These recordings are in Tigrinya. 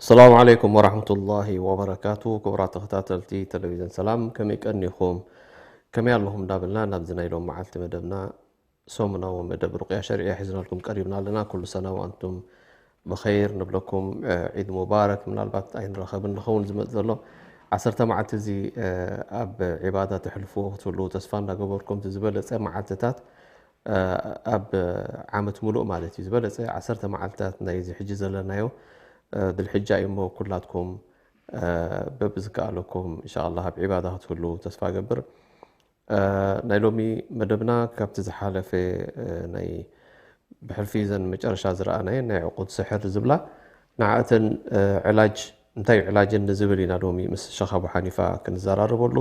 ሰላም ዓለይኩም ወራህመቱላሂ ወበረካቱ። ክቡራት ተኸታተልቲ ቴሌቪዥን ሰላም፣ ከመይ ቀኒኹም? ከመይ ኣለኹም እንዳበልና ናብዚ ናይ ሎም መዓልቲ መደብና፣ ሰሙናዊ መደብ ሩቅያ ሸርዕያ ሒዝናልኩም ቀሪብና ኣለና። ኩሉ ሰና ወኣንቱም ብኸይር ንብለኩም። ዒድ ሙባረክ። ምናልባት ኣይንራኸብን ንኸውን ዝመጽእ ዘሎ ዓሰርተ መዓልቲ እዚ ኣብ ዒባዳ ተሕልፍዎ ክትህልዉ ተስፋ እንዳገበርኩም፣ እቲ ዝበለጸ መዓልትታት ኣብ ዓመት ሙሉእ ማለት እዩ፣ ዝበለጸ ዓሰርተ መዓልታት ናይዚ ሕጂ ዘለናዮ ድልሕጃ እዩ እሞ፣ ኩላትኩም በብዝከኣለኩም እንሻኣላህ ኣብ ዒባዳ ክትህልዉ ተስፋ እገብር። ናይ ሎሚ መደብና ካብቲ ዝሓለፈ ናይ ብሕልፊ ዘን መጨረሻ ዝረኣናየን ናይ ዕቁድ ስሕር ዝብላ ንዓእተን ዕላጅ እንታይ እዩ ዕላጀን ንዝብል ኢና ሎሚ ምስ ሸኽ ኣቡ ሓኒፋ ክንዘራረበሉ።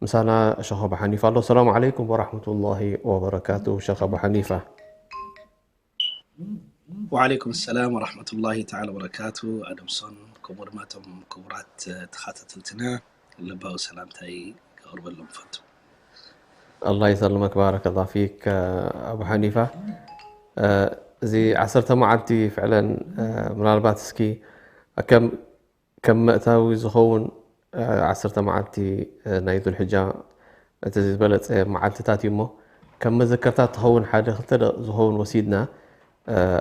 ምሳና ሸኽ ኣቡ ሓኒፋ ኣሎ። ሰላም ዓለይኩም ወራህመቱላሂ ወበረካቱ ሸኽ ኣቡ ሓኒፋ። ወዓለይኩም ሰላም ወራህመቱላሂ ተዓላ ወበረካቱ። ኣደምሶን ከምኡ ድማ እቶም ክቡራት ተኸታተልትና ልባዊ ሰላምታይ ከቕርበሎም እፈቱ። ኣላህ ይሰልመክ ባረከላ ፊክ ኣቡ ሓኒፋ። እዚ ዓሰርተ መዓልቲ ፍዕለን ምናልባት እስኪ ከም ከም መእታዊ ዝኸውን ዓሰርተ መዓልቲ ናይ ዙልሕጃ እቲ ዝበለፀ መዓልትታት እዩ እሞ ከም መዘከርታ ትኸውን ሓደ ክልተ ደቂቕ ዝኸውን ወሲድና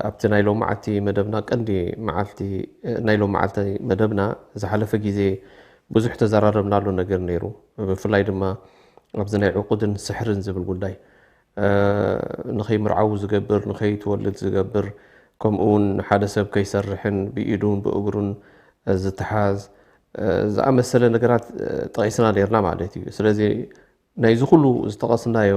ኣብቲ ናይ ሎም መዓልቲ መደብና ቀንዲ መዓልቲ ናይ ሎም መዓልቲ መደብና ዝሓለፈ ግዜ ብዙሕ ተዘራረብናሉ ነገር ነይሩ። ብፍላይ ድማ ኣብዚ ናይ ዕቁድን ስሕርን ዝብል ጉዳይ ንኸይምርዓዉ ዝገብር ንኸይትወልድ ዝገብር ከምኡ እውን ሓደ ሰብ ከይሰርሕን ብኢዱን ብእግሩን ዝተሓዝ ዝኣመሰለ ነገራት ጠቒስና ነርና ማለት እዩ። ስለዚ ናይዚ ኩሉ ዝጠቐስናዮ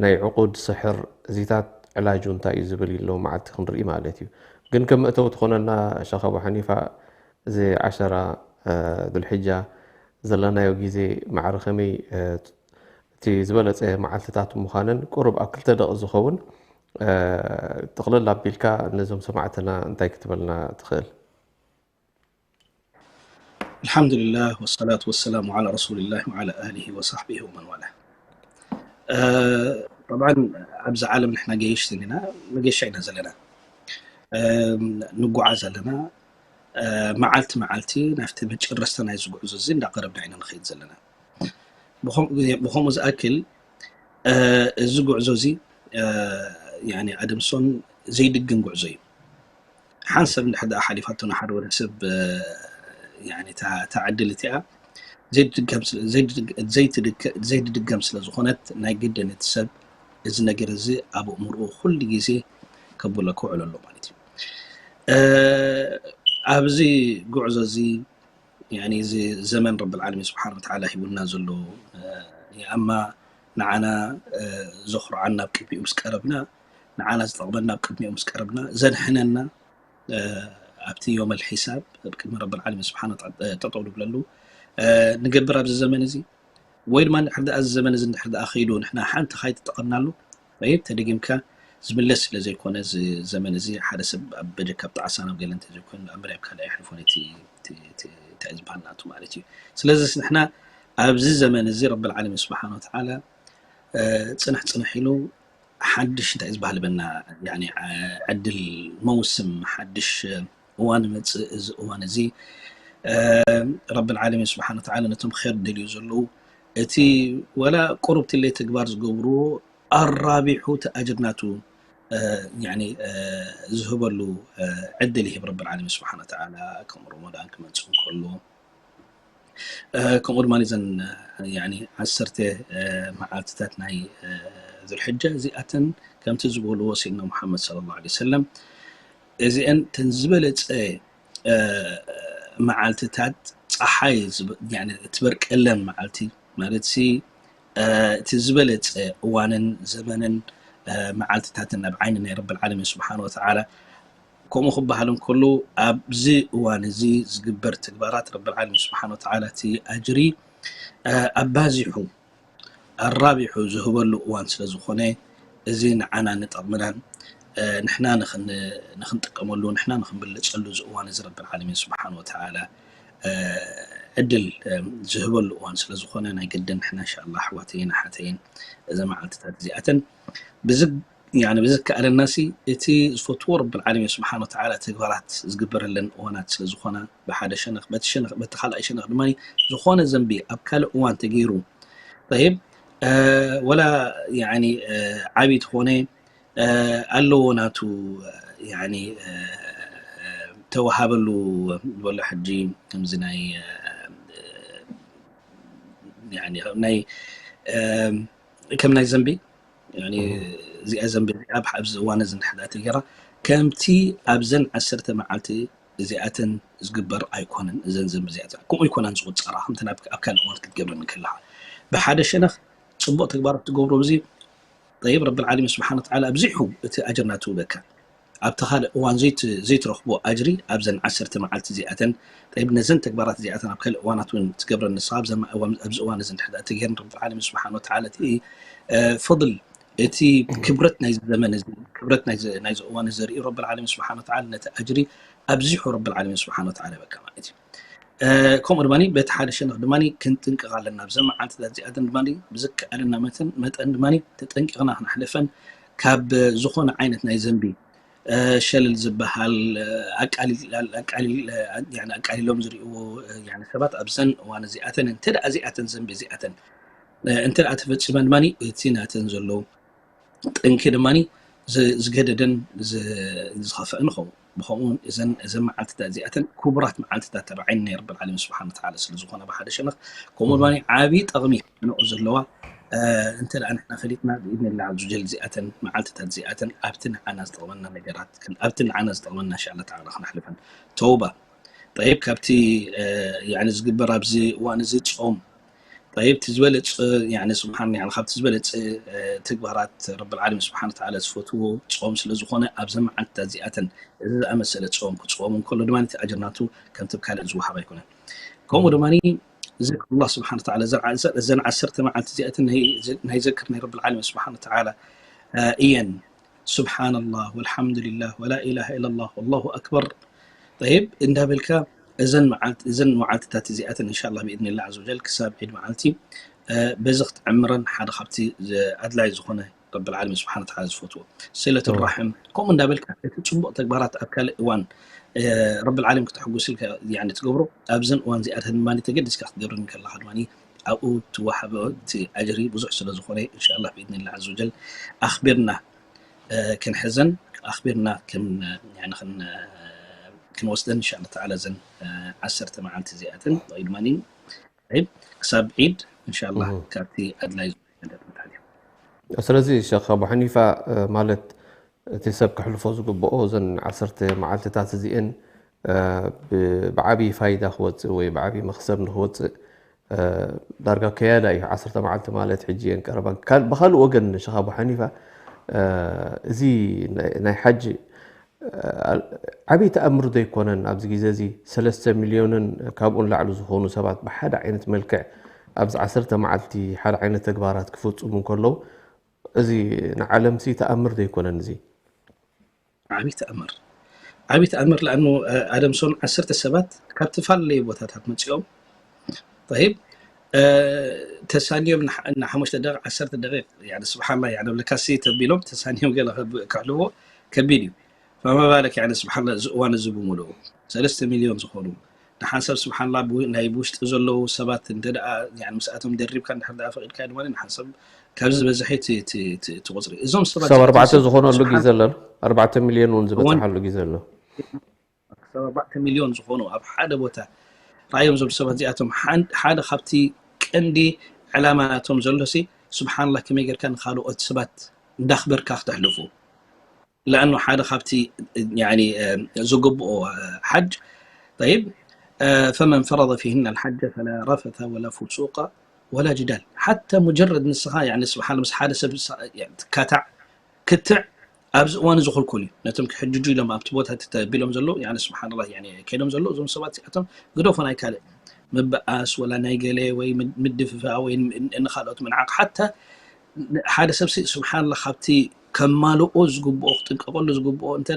ናይ ዕቁድ ስሕር እዚታት ዕላጁ እንታይ እዩ ዝብል ኢሎ መዓልቲ ክንርኢ ማለት እዩ። ግን ከም መእተዊ ትኾነና ሸኽ ኣቡ ሓኒፋ እዚ ዓሸራ ዱልሕጃ ዘለናዮ ግዜ ማዕረ ከመይ እቲ ዝበለፀ መዓልትታት ምዃነን ቁሩብ ኣብ ክልተ ደቂ ዝኸውን ጥቕልል ኣቢልካ ነዞም ሰማዕትና እንታይ ክትበልና ትኽእል? الحمد لله والصلاة والسلام على رسول الله وعلى آله وصحبه ومن والاه. طبعا ኣብዚ ዓለም ንሕና ገየሽቲ ኢና፣ መገሻ ኢና ዘለና፣ ንጓዓዝ ኣለና። መዓልቲ መዓልቲ ናብቲ መጨረስታ ናይዚ ጉዕዞ እዚ እንዳቐረብና ኢና ንኸይድ ዘለና። ብኸምኡ ዝኣክል እዚ ጉዕዞ እዚ ኣደምሶን ዘይድገም ጉዕዞ እዩ። ሓንሳብ እንድሕር ደኣ ሓሊፋቶ ንሓደ ወደ ሰብ እታ ዕድል እቲኣ ዘይትድገም ስለ ዝኾነት ናይ ግድን እቲ ሰብ እዚ ነገር እዚ ኣብ ኣእምርኡ ኩሉ ግዜ ከብሎ ክውዕል ኣሎ ማለት እዩ። ኣብዚ ጉዕዞ እዚ እዚ ዘመን ረብል ዓለሚን ስብሓን ወተዓላ ሂቡና ዘሎ የኣማ ንዓና ዘኹርዓና ኣብ ቅድሚኡ ምስ ቀረብና፣ ንዓና ዝጠቕመና ኣብ ቅድሚኡ ምስ ቀረብና፣ ዘድሕነና ኣብቲ ዮም ኣልሒሳብ ኣብ ቅድሚ ረብል ዓለሚን ስብሓን ጠጠው ንብለሉ ንገብር ኣብዚ ዘመን እዚ። ወይ ድማ እንድሕር ደኣ እዚ ዘመን እዚ እንድሕር ደኣ ከይዱ ንሕና ሓንቲ ካይተጠቐምናሉ ጠይብ ተደጊምካ ዝምለስ ስለ ዘይኮነ እዚ ዘመን እዚ ሓደ ሰብ ኣብ በጀካ ኣብ ጣዕሳ ናብ ገለ እንተዘይኮይኑ ንኣምር ኣብ ካልእ ኣይሕልፎን እቲ እንታይ ዝበሃል ናቱ ማለት እዩ። ስለዚ ንሕና ኣብዚ ዘመን እዚ ረብል ዓለሚን ስብሓን ወተዓላ ፅንሕ ፅንሕ ኢሉ ሓድሽ እንታይ ዝበሃል በና ዕድል መውስም ሓድሽ እዋን መፅእ እዚ እዋን እዚ ረብል ዓለሚን ስብሓን ወተዓላ ነቶም ኸይር ደልዩ ዘለዉ እቲ ወላ ቁሩብ ትለይ ተግባር ዝገብርዎ ኣራቢሑ እቲ ኣጅር ናቱ ዝህበሉ ዕድል ይህብ ረብል ዓለሚን ስብሓን ወተዓላ። ከም ረመዳን ክመፅእ እንከሎ ከምኡ ድማ ዘን ያኒ ዓሰርተ መዓልትታት ናይ ዙልሕጃ እዚኣተን ከምቲ ዝበልዎ ሲድና ሙሓመድ ሰለላሁ ዐለይሂ ወሰለም እዚአን ተን ዝበለፀ መዓልትታት ፀሓይ ትበርቀለን መዓልቲ ማለት ሲ እቲ ዝበለፀ እዋንን ዘመንን መዓልትታትን ኣብ ዓይኒ ናይ ረብል ዓለሚን ስብሓን ወተዓላ ከምኡ ክበሃል እንከሎ ኣብዚ እዋን እዚ ዝግበር ተግባራት ረብል ዓለሚን ስብሓን ወተዓላ እቲ ኣጅሪ ኣባዚሑ ኣራቢሑ ዝህበሉ እዋን ስለ ዝኾነ እዚ ንዓና ንጠቕምናን ንሕና ንኽንጥቀመሉ ንሕና ንኽንብልፀሉ እዚ እዋን እዚ ረብል ዓለሚን ስብሓን ወተዓላ ዕድል ዝህበሉ እዋን ስለ ዝኾነ ናይ ግድን ንሕና እንሻላ ኣሕዋተይን ኣሓተይን እዚ መዓልትታት እዚኣተን ብዝከኣለና ሲ እቲ ዝፈትዎ ረብል ዓለሚን ስብሓን ወተዓላ ተግባራት ዝግበረለን እዋናት ስለ ዝኾና ብሓደ ሸነኽ በቲ ሸነኽ በቲ ካልኣይ ሸነኽ ድማ ዝኾነ ዘንቢ ኣብ ካልእ እዋን ተገይሩ ጠይብ ወላ ያኒ ዓብይ ትኾነ ኣለዎ ናቱ ያኒ ተወሃበሉ ዝበሎ ሕጂ ከምዚ ናይ ናይ ከም ናይ ዘንቢ እዚኣ ዘንቢ ኣብ ኣብዚ እዋን እዚ እንድሕር ተገይራ ከምቲ ኣብዘን ዓሰርተ መዓልቲ እዚኣተን ዝግበር ኣይኮነን። እዘን ዘንቢ እዚኣተን ከምኡ ኣይኮናን ዝቁፀራ ከምተን ኣብ ካልእ እዋን ክትገብረን ከለኻ ብሓደ ሸነኽ ፅቡቕ ተግባራት ትገብሮ ብዚ ጠይብ ረብል ዓለሚን ስብሓን ወተዓላ ኣብዚሑ እቲ ኣጅር ናቱ ይህበካ ኣብቲ ካልእ እዋን ዘይትረኽቦ ኣጅሪ ኣብዘን ዓሰርተ መዓልቲ እዚኣተን ጠይብ ነዘን ተግባራት እዚኣተን ኣብ ካልእ እዋናት እውን ትገብረን ንስኻ ኣብዚ እዋን እዚ እንድሕር ተገይረን ረብል ዓለሚን ስብሓን ወተዓላ እቲ ፈضል እቲ ክብረት ናይዚ ዘመን እዚ ክብረት ናይዚ እዋን እዚ ዘርእዩ ረብል ዓለሚን ስብሓን ወተዓላ ነቲ ኣጅሪ ኣብዚሑ ረብል ዓለሚን ስብሓን ወተዓላ ይህበካ ማለት እዩ። ከምኡ ድማ በቲ ሓደ ሸነኽ ድማ ክንጥንቀቕ ኣለና። ብዘን መዓልትታት እዚኣተን ድማ ብዝከኣለና መጠን መጠን ድማ ተጠንቂቕና ክነሕልፈን ካብ ዝኾነ ዓይነት ናይ ዘንቢ ሸለል ዝበሃል ኣቃሊሎም ዝርእዎ ሰባት ኣብዘን እዋን እዚኣተን እንተ ደኣ እዚኣተን ዘንቢ እዚኣተን እንተ ደኣ ተፈፂመን ድማ እቲ ናተን ዘሎ ጠንኪ ድማ ዝገደደን ዝኸፍአን ይኸውን። ብኸምኡ እዘን እዘን መዓልትታት እዚኣተን ክቡራት መዓልትታት ኣብ ዓይኒ ናይ ረብል ዓለሚን ስብሓን ወተዓላ ስለ ዝኾነ ብሓደ ሸነኽ ከምኡ ድማ ዓብዪ ጠቕሚ ንኡ ዘለዋ እንተ ደኣ ንሕና ፈሊጥና ብኢድንላ ዓዙ ጀል እዚኣተን መዓልትታት እዚኣተን ኣብቲ ንዓና ዝጠቕመና ነገራት ኣብቲ ንዓና ዝጠቕመና እንሻላ ተዓላ ክነሕልፈን ተውባ ጠይብ ካብቲ ዝግበር ኣብዚ እዋን እዚ ፆም ጠይብ እቲ ዝበለፀ ስብሓን ካብቲ ዝበለፀ ተግባራት ረብል ዓለሚን ስብሓን ወተዓላ ዝፈትዎ ፆም ስለ ዝኾነ ኣብዘን መዓልትታት እዚኣተን እዚ ዝኣመሰለ ፆም ክፅወም እንከሎ ድማ እቲ ኣጅር ናቱ ከምቲ ካልእ ዝወሃብ ኣይኮነን። ከምኡ ድማ ዝክር ኣላህ ስብሓን ወተዓላ እዘን ዓሰርተ መዓልቲ እዚኣተን ናይ ዘክር ናይ ረብል ዓለሚን ስብሓን ወተዓላ እየን። ስብሓን ኣላህ ወልሓምዱሊላህ ወላ ኢላሃ ኢለላህ ወላሁ ኣክበር ጠይብ እንዳበልካ እዘን መዓልትታት እዚኣተን እንሻላ ብኢድንላ ዓዘ ወጀል ክሳብ ዒድ መዓልቲ በዚ ክትዕምረን ሓደ ካብቲ ኣድላይ ዝኾነ ረብል ዓለሚን ስብሓን ወተዓላ ዝፈትዎ ስለት ራሕም ከምኡ እንዳበልካ እቲ ፅቡቕ ተግባራት ኣብ ካልእ እዋን ረብል ዓለሚን ክተሕጉስልካ ትገብሮ ኣብዘን እዋን እዚኣተን ድማ ተገዲስካ ክትገብረን ከለኻ ድማ ኣብኡ ትወሃቦ እቲ ኣጅሪ ብዙሕ ስለ ዝኾነ እንሻላ ብኢድንላ ዓዘ ወጀል ኣኽቢርና ክንሕዘን ኣኽቢርና ክንወስደን እንሻላ ተዓላ ዘን ዓሰርተ መዓልቲ እዚኣተን ወይ ድማ ክሳብ ዒድ እንሻላ ካብቲ ኣድላይ ስለዚ ሸኽ ኣቡ ሓኒፋ ማለት እቲ ሰብ ክሕልፎ ዝግብኦ እዘን ዓሰርተ መዓልትታት እዚአን ብዓብዪ ፋይዳ ክወፅእ ወይ ብዓብዪ መክሰብ ንክወፅእ ዳርጋ ከያዳ እዩ። ዓሰርተ መዓልቲ ማለት ሕጂ እየን ቀረባ። ብካልእ ወገን ሸኽ ኣቡ ሓኒፋ እዚ ናይ ሓጂ ዓብዪ ተኣምር ዶ ኣይኮነን? ኣብዚ ግዜ እዚ ሰለስተ ሚልዮንን ካብኡ ንላዕሊ ዝኾኑ ሰባት ብሓደ ዓይነት መልክዕ ኣብዚ ዓሰርተ መዓልቲ ሓደ ዓይነት ተግባራት ክፍፅሙ እንከለዉ እዚ ንዓለምሲ ተኣምር ዶ ኣይኮነን እዚ? ዓብዪ ተኣምር ዓብዪ ተኣምር ለኣኑ ኣደምሶን ዓሰርተ ሰባት ካብ ተፈላለዩ ቦታታት መፂኦም ይብ ተሳንዮም ንሓሙሽተ ደቂቕ ዓሰርተ ደቂቕ ስብሓንላ ንብለካሲ ተቢሎም ተሳንዮም ገለ ክሕልዎ ከቢድ እዩ። ፈመባለክ ስብሓንላ እዚ እዋን እዚ ብምልኡ ሰለስተ ሚልዮን ዝኾኑ ንሓንሳብ ስብሓንላ ናይ ብውሽጢ ዘለዉ ሰባት እንተ ምስኣቶም ደሪብካ እንድሕር ፈቂድካ ድማ ንሓንሳብ ካብዚ ዝበዝሐ እቲ ቁፅሪ እዞም ሰባት ኣርባዕተ ዝኾነሉ ግዜ ኣሎ። ኣርባዕተ ሚልዮን እውን ዝበፅሓሉ ግዜ ኣሎ። ክሳብ ኣርባዕተ ሚልዮን ዝኾኑ ኣብ ሓደ ቦታ ራእዮም ዞም ሰባት እዚኣቶም ሓደ ካብቲ ቀንዲ ዕላማ ናቶም ዘሎ ሲ ስብሓንላ ከመይ ጌርካ ንካልኦት ሰባት እንዳኽበርካ ክተሕልፉ። ለኣኑ ሓደ ካብቲ ዝግብኦ ሓጅ طيب فمن فرض فيهن الحج فلا رفث ولا فسوق ولا جدال حتى مجرد ንስኻ ስብሓን ምስ ሓደ ሰብ ትካታዕ ክትዕ ኣብዚ እዋን እዚ ክልኩል እዩ። ነቶም ክሕጅጁ ኢሎም ኣብቲ ቦታ ተቢሎም ዘለዉ ስብሓንላ ከይዶም ዘለዉ እዞም ሰባት እዚኣቶም ግደፎ ናይ ካልእ ምብኣስ ወላ ናይ ገለ ወይ ምድፍፋ ወይ ንካልኦት ምንዓቕ ሓታ ሓደ ሰብ ስብሓንላ ካብቲ ከማልኦ ዝግብኦ ክጥንቀቀሉ ዝግብኦ እንተ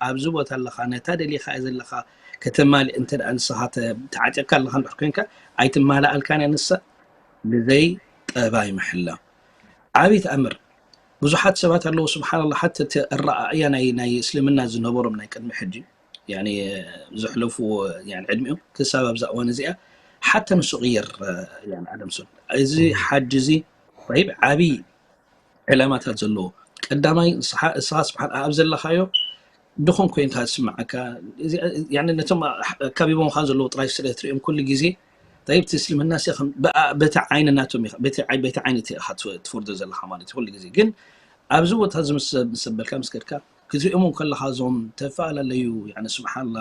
ኣብዚ ቦታ ኣለካ ነታ ደሊካ ዘለካ ከተማልእ እንተ ንስኻ ተዓጢቕካ ኣለካ እንድሕር ኮይንካ ኣይትማልኣልካን ንሳ ብዘይ ጠባይ ምሕላ ዓብይ ተኣምር ብዙሓት ሰባት ኣለዉ ስብሓንላ ሓቲ እቲ ኣረኣእያ ናይ ናይ እስልምና ዝነበሮም ናይ ቅድሚ ሕጂ ዘሕለፍዎ ዕድሚኦም ክሳብ ኣብዛ እዋን እዚኣ ሓተ ንሱ ቅየር ኣደምሶን እዚ ሓጅ እዚ ይብ ዓብይ ዕላማታት ዘለዎ ቀዳማይ እስኻ ስብሓን ኣብ ዘለኻዮ ድኹም ኮይንካ ዝስምዓካ ነቶም ኣካቢቦምካ ዘለዉ ጥራይ ስለ ትሪኦም ኩሉ ግዜ ይብ እቲ እስልምና በቲ ዓይኒ ናቶም በቲ ዓይኒ ኢኻ ትፈርዶ ዘለካ ማለት ኩሉ ግዜ ግን ኣብዚ ቦታ እዚ ምስ ዘበልካ ምስ ከድካ ክትሪኦም ከለካ እዞም ተፈላለዩ ስብሓንላ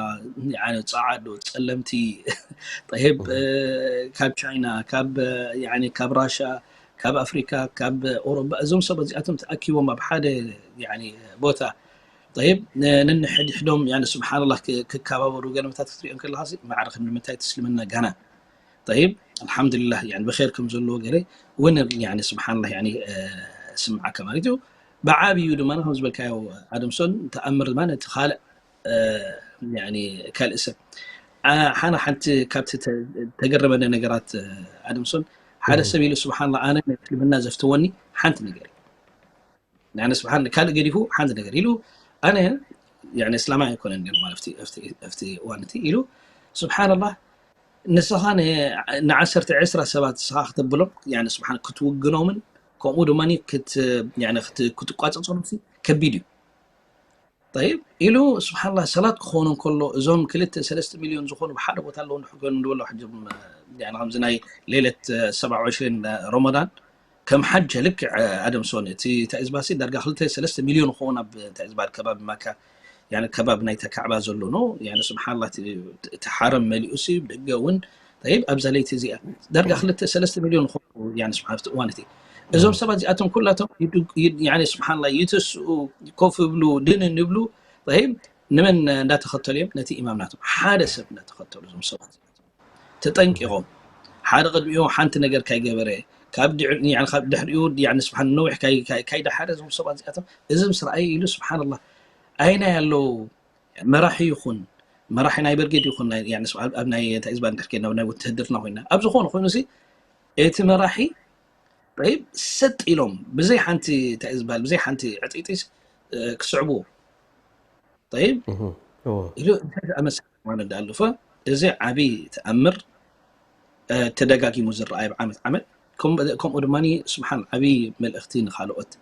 ፃዓዶ ፀለምቲ ይብ ካብ ቻይና ካብ ራሻ ካብ ኣፍሪካ ካብ ኦሮባ እዞም ሰብ እዚኣቶም ተኣኪቦም ኣብ ሓደ ቦታ ይብ ነንሕድሕዶም ስብሓንላ ክከባበሩ ገለመታት ክትሪኦም ከለካ ማዕረ ንምንታይ እቲ እስልምና ጋና ይብ ኣልሓምዱሊላህ ብር ከም ዘለዎ ገረ እውን ስብሓንላ ስምዓካ ማለት እዩ ብዓብዩ ድማ ከም ዝበልካዮ ኣደምሶን ተኣምር ድማ ነቲ ካልእ ካልእ ሰብ ሓና ሓንቲ ካብቲ ተገረመኒ ነገራት ኣደምሶን ሓደ ሰብ ኢሉ ስብሓንላ ኣነ ናይ እስልምና ዘፍትወኒ ሓንቲ ነገር እዩ ስብሓን ካልእ ገዲፉ ሓንቲ ነገር ኢሉ ኣነ እስላማይ ኣይኮነን ማለት ኣብቲ እዋን እቲ ኢሉ ስብሓንላ ንስኻ ንዓሰርተ ዕስራ ሰባት ንስኻ ክተብሎም ስብሓን ክትውግኖምን ከምኡ ድማ ክትቋፀፀሎም ከቢድ እዩ ይብ ኢሉ ስብሓንላ ሰላት ክኾኑ ከሎ እዞም ክልተ ሰለስተ ሚልዮን ዝኾኑ ብሓደ ቦታ ኣለዉ ንሕገኑ ንበሎ ከምዚ ናይ ሌለት ሰባ ዕሽሪን ረመዳን ከም ሓጀ ልክዕ ኣደምሶን እቲ ታእዝባሲ ዳርጋ ክልተ ሰለስተ ሚልዮን ክኸውን ኣብ ታእዝባ ከባቢ ማካ ከባቢ ናይታ ካዕባ ዘሎ ነው ስብሓንላ እቲ ሓረም መሊኡሲ ብደገ እውን ይብ ኣብዛ ለይቲ እዚኣ ዳርጋ ክልተ ሰለስተ ሚልዮን ክኾኑ ስብሓን እቲ እዋን እቲ እዞም ሰባት እዚኣቶም ኩላቶም ስብሓንላ ይትስኡ ኮፍ ይብሉ ድንን ይብሉ ይብ ንመን እንዳተኸተሉ እዮም ነቲ ኢማም ናቶም ሓደ ሰብ እንዳተኸተሉ እዞም ሰባት ተጠንቂቖም ሓደ ቅድሚኡ ሓንቲ ነገር ካይገበረ ካብ ድሕሪኡ ስብሓን ነዊሕ ካይዳሓረ እዞም ሰባት እዚኣቶም እዚ ምስ ረኣዩ ኢሉ ስብሓንላ ኣይናይ ኣለዉ መራሒ ይኹን መራሒ ናይ በርጌድ ይኹን ኣብ ናይ እንታይ ዝባል ድሕር ከይድና ናይ ውትህድርና ኮይና ኣብ ዝኾነ ኮይኑ ሲ እቲ መራሒ ይብ ሰጥ ኢሎም ብዘይ ሓንቲ እንታይ ዝባል ብዘይ ሓንቲ ዕጢጢስ ክስዕቡ ይብ ኢሉ እንታይ ዝኣመሰለ ማለት ዳኣለፈ እዚ ዓብይ ተኣምር ተደጋጊሙ ዝረኣይ ብዓመት ዓመት ከምኡ ድማ ስብሓን ዓብይ መልእኽቲ ንካልኦት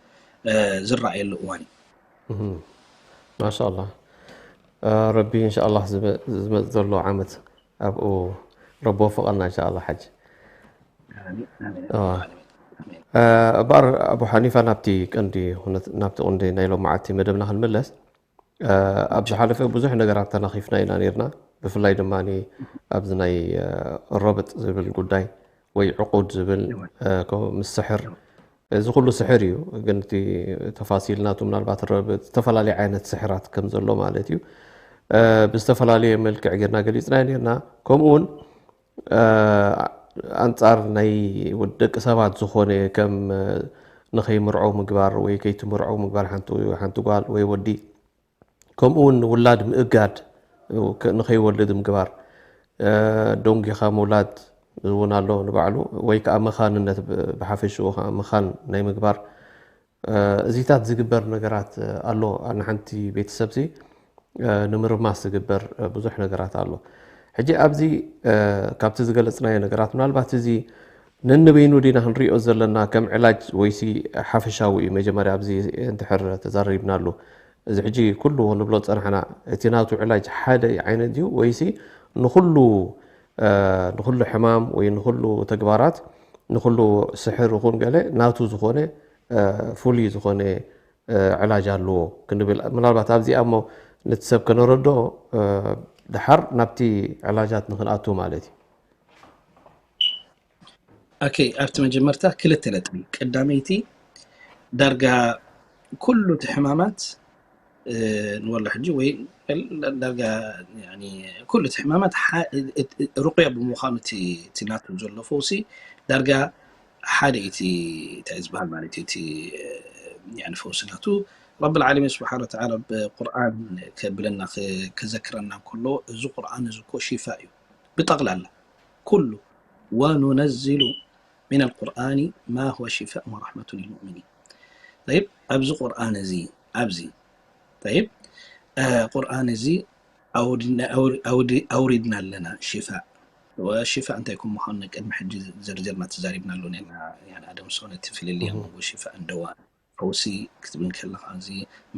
ዝረኣየሉ እዋን እዩ ማሻ ኣላ ረቢ እንሻ ኣላ ዝመፅ ዘሎ ዓመት ኣብኡ ረቢ ወፈቐና እንሻ ኣላ ሓጂ እምበኣር ኣቡ ሓኒፋ ናብቲ ቀንዲ ናብቲ ቀንዲ ናይ ሎማዓቲ መደብና ክንምለስ ኣብ ዝሓለፈ ብዙሕ ነገራት ተናኺፍና ኢና ነርና ብፍላይ ድማ ኣብዚ ናይ ረብጥ ዝብል ጉዳይ ወይ ዕቁድ ዝብል ምስ ስሕር እዚ ኩሉ ስሕር እዩ ግን እቲ ተፋሲል ናቱ ምናልባት ረብጥ ዝተፈላለዩ ዓይነት ስሕራት ከም ዘሎ ማለት እዩ ብዝተፈላለየ መልክዕ ጌርና ገሊፅና ነርና ከምኡ እውን ኣንፃር ናይ ደቂ ሰባት ዝኾነ ከም ንኸይምርዖ ምግባር ወይ ከይትምርዖ ምግባር ሓንቲ ጓል ወይ ወዲ ከምኡ እውን ውላድ ምእጋድ ንኸይወልድ ምግባር ደንጊኻ ምውላድ እውን ኣሎ ንባዕሉ ወይ ከዓ መኻንነት ብሓፈሽኡ ከዓ መኻን ናይ ምግባር እዚታት ዝግበር ነገራት ኣሎ ንሓንቲ ቤተሰብ ሲ ንምርማስ ዝግበር ብዙሕ ነገራት ኣሎ ሕጂ ኣብዚ ካብቲ ዝገለፅናዮ ነገራት ምናልባት እዚ ነንበይኑ ዲና ክንሪኦ ዘለና ከም ዕላጅ ወይሲ ሓፈሻዊ እዩ መጀመርያ ኣብዚ እንድሕር ተዛሪብናሉ እዚ ሕጂ ኩሉ ንብሎ ዝፀናሕና እቲ ናቱ ዕላጅ ሓደ ዓይነት ድዩ ወይሲ ንኩሉ ንኩሉ ሕማም ወይ ንኩሉ ተግባራት ንኩሉ ስሕር ይኹን ገለ ናቱ ዝኾነ ፍሉይ ዝኾነ ዕላጅ ኣለዎ ክንብል፣ ምናልባት ኣብዚኣ እሞ ነቲ ሰብ ከነረድኦ፣ ድሓር ናብቲ ዕላጃት ንክንኣቱ ማለት እዩ። ኦኬ፣ ኣብቲ መጀመርታ ክልተ ነጥቢ። ቀዳመይቲ፣ ዳርጋ ኩሉ እቲ ሕማማት ንወሎ ሕጂ ወይ ዳርጋ ኩሉ እቲ ሕማማት ሩቅያ ብምዃኑ እቲ ናቱ ዘሎ ፈውሲ ዳርጋ ሓደ እቲ እንታይ ዝበሃል ማለት እዩ እቲ ፈውሲ ናቱ። ረብል ዓለሚን ስብሓን ወተዓላ ብቁርኣን ከብለና ከዘክረና ከሎ እዚ ቁርኣን እዚ እኮ ሽፋ እዩ ብጠቕላላ ኩሉ ወኑነዝሉ ሚን ኣልቁርኣኒ ማ ሁወ ሽፋእ ወረሕመቱን ልሙእሚኒን። ጠይብ ኣብዚ ቁርኣን እዚ ኣብዚ ጠይብ ቁርኣን እዚ ኣውሪድና ኣለና ሽፋእ። ሽፋእ እንታይ ከም ምዃኑ ናይ ቅድሚ ሕጂ ዘርዚርና ተዛሪብናሉ ነርና። ኣደም ሶነ እቲ ፍልልይ ኣብ መንጎ ሽፋእ እንደዋ ፈውሲ ክትብል ከለካ እዚ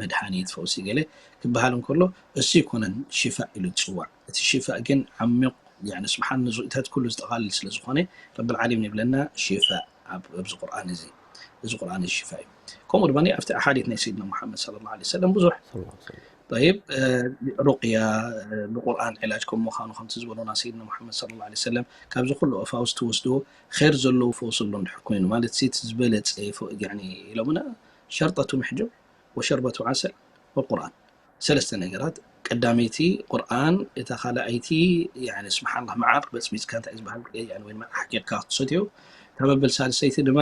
መድሃኒት ፈውሲ ገለ ክበሃል እንከሎ እሱ ይኮነን ሽፋእ ኢሉ ዝፅዋዕ። እቲ ሽፋእ ግን ዓሚቕ ስብሓን ንዙኢታት ኩሉ ዝጠቃልል ስለ ዝኾነ ረብል ዓለሚን ይብለና ሽፋእ ኣብዚ ቁርኣን እዚ። እዚ ቁርኣን እዚ ሽፋእ እዩ። ከምኡ ድማ ኣብቲ ኣሓዲት ናይ ሰይድና ሙሓመድ ሰለላሁ ዐለይሂ ወሰለም ብዙሕ ጠይብ ሩቅያ ብቁርኣን ዕላጅ ከም ምዃኑ ከምቲ ዝበሉና ሰይድና ሙሓመድ ሰለላሁ ዐለይሂ ወሰለም ካብዚ ኩሉ ፈውሲ ትወስድዎ ኸይር ዘለዎ ፈውሲ ኣሎ እንድሕር ኮይኑ ማለት እቲ ዝበለፀ ኢሎምና ሸርጠቱ ምሕጀብ ወሸርበቱ ዓሰል ወቁርኣን ሰለስተ ነገራት። ቀዳመይቲ ቁርኣን፣ እታ ካልኣይቲ ስብሓንላ መዓር በፅቢፅካ እንታይ ዝበሃል ወይ ኣሕቂቕካ ክትሰትዮ፣ እታ መበል ሳልሰይቲ ድማ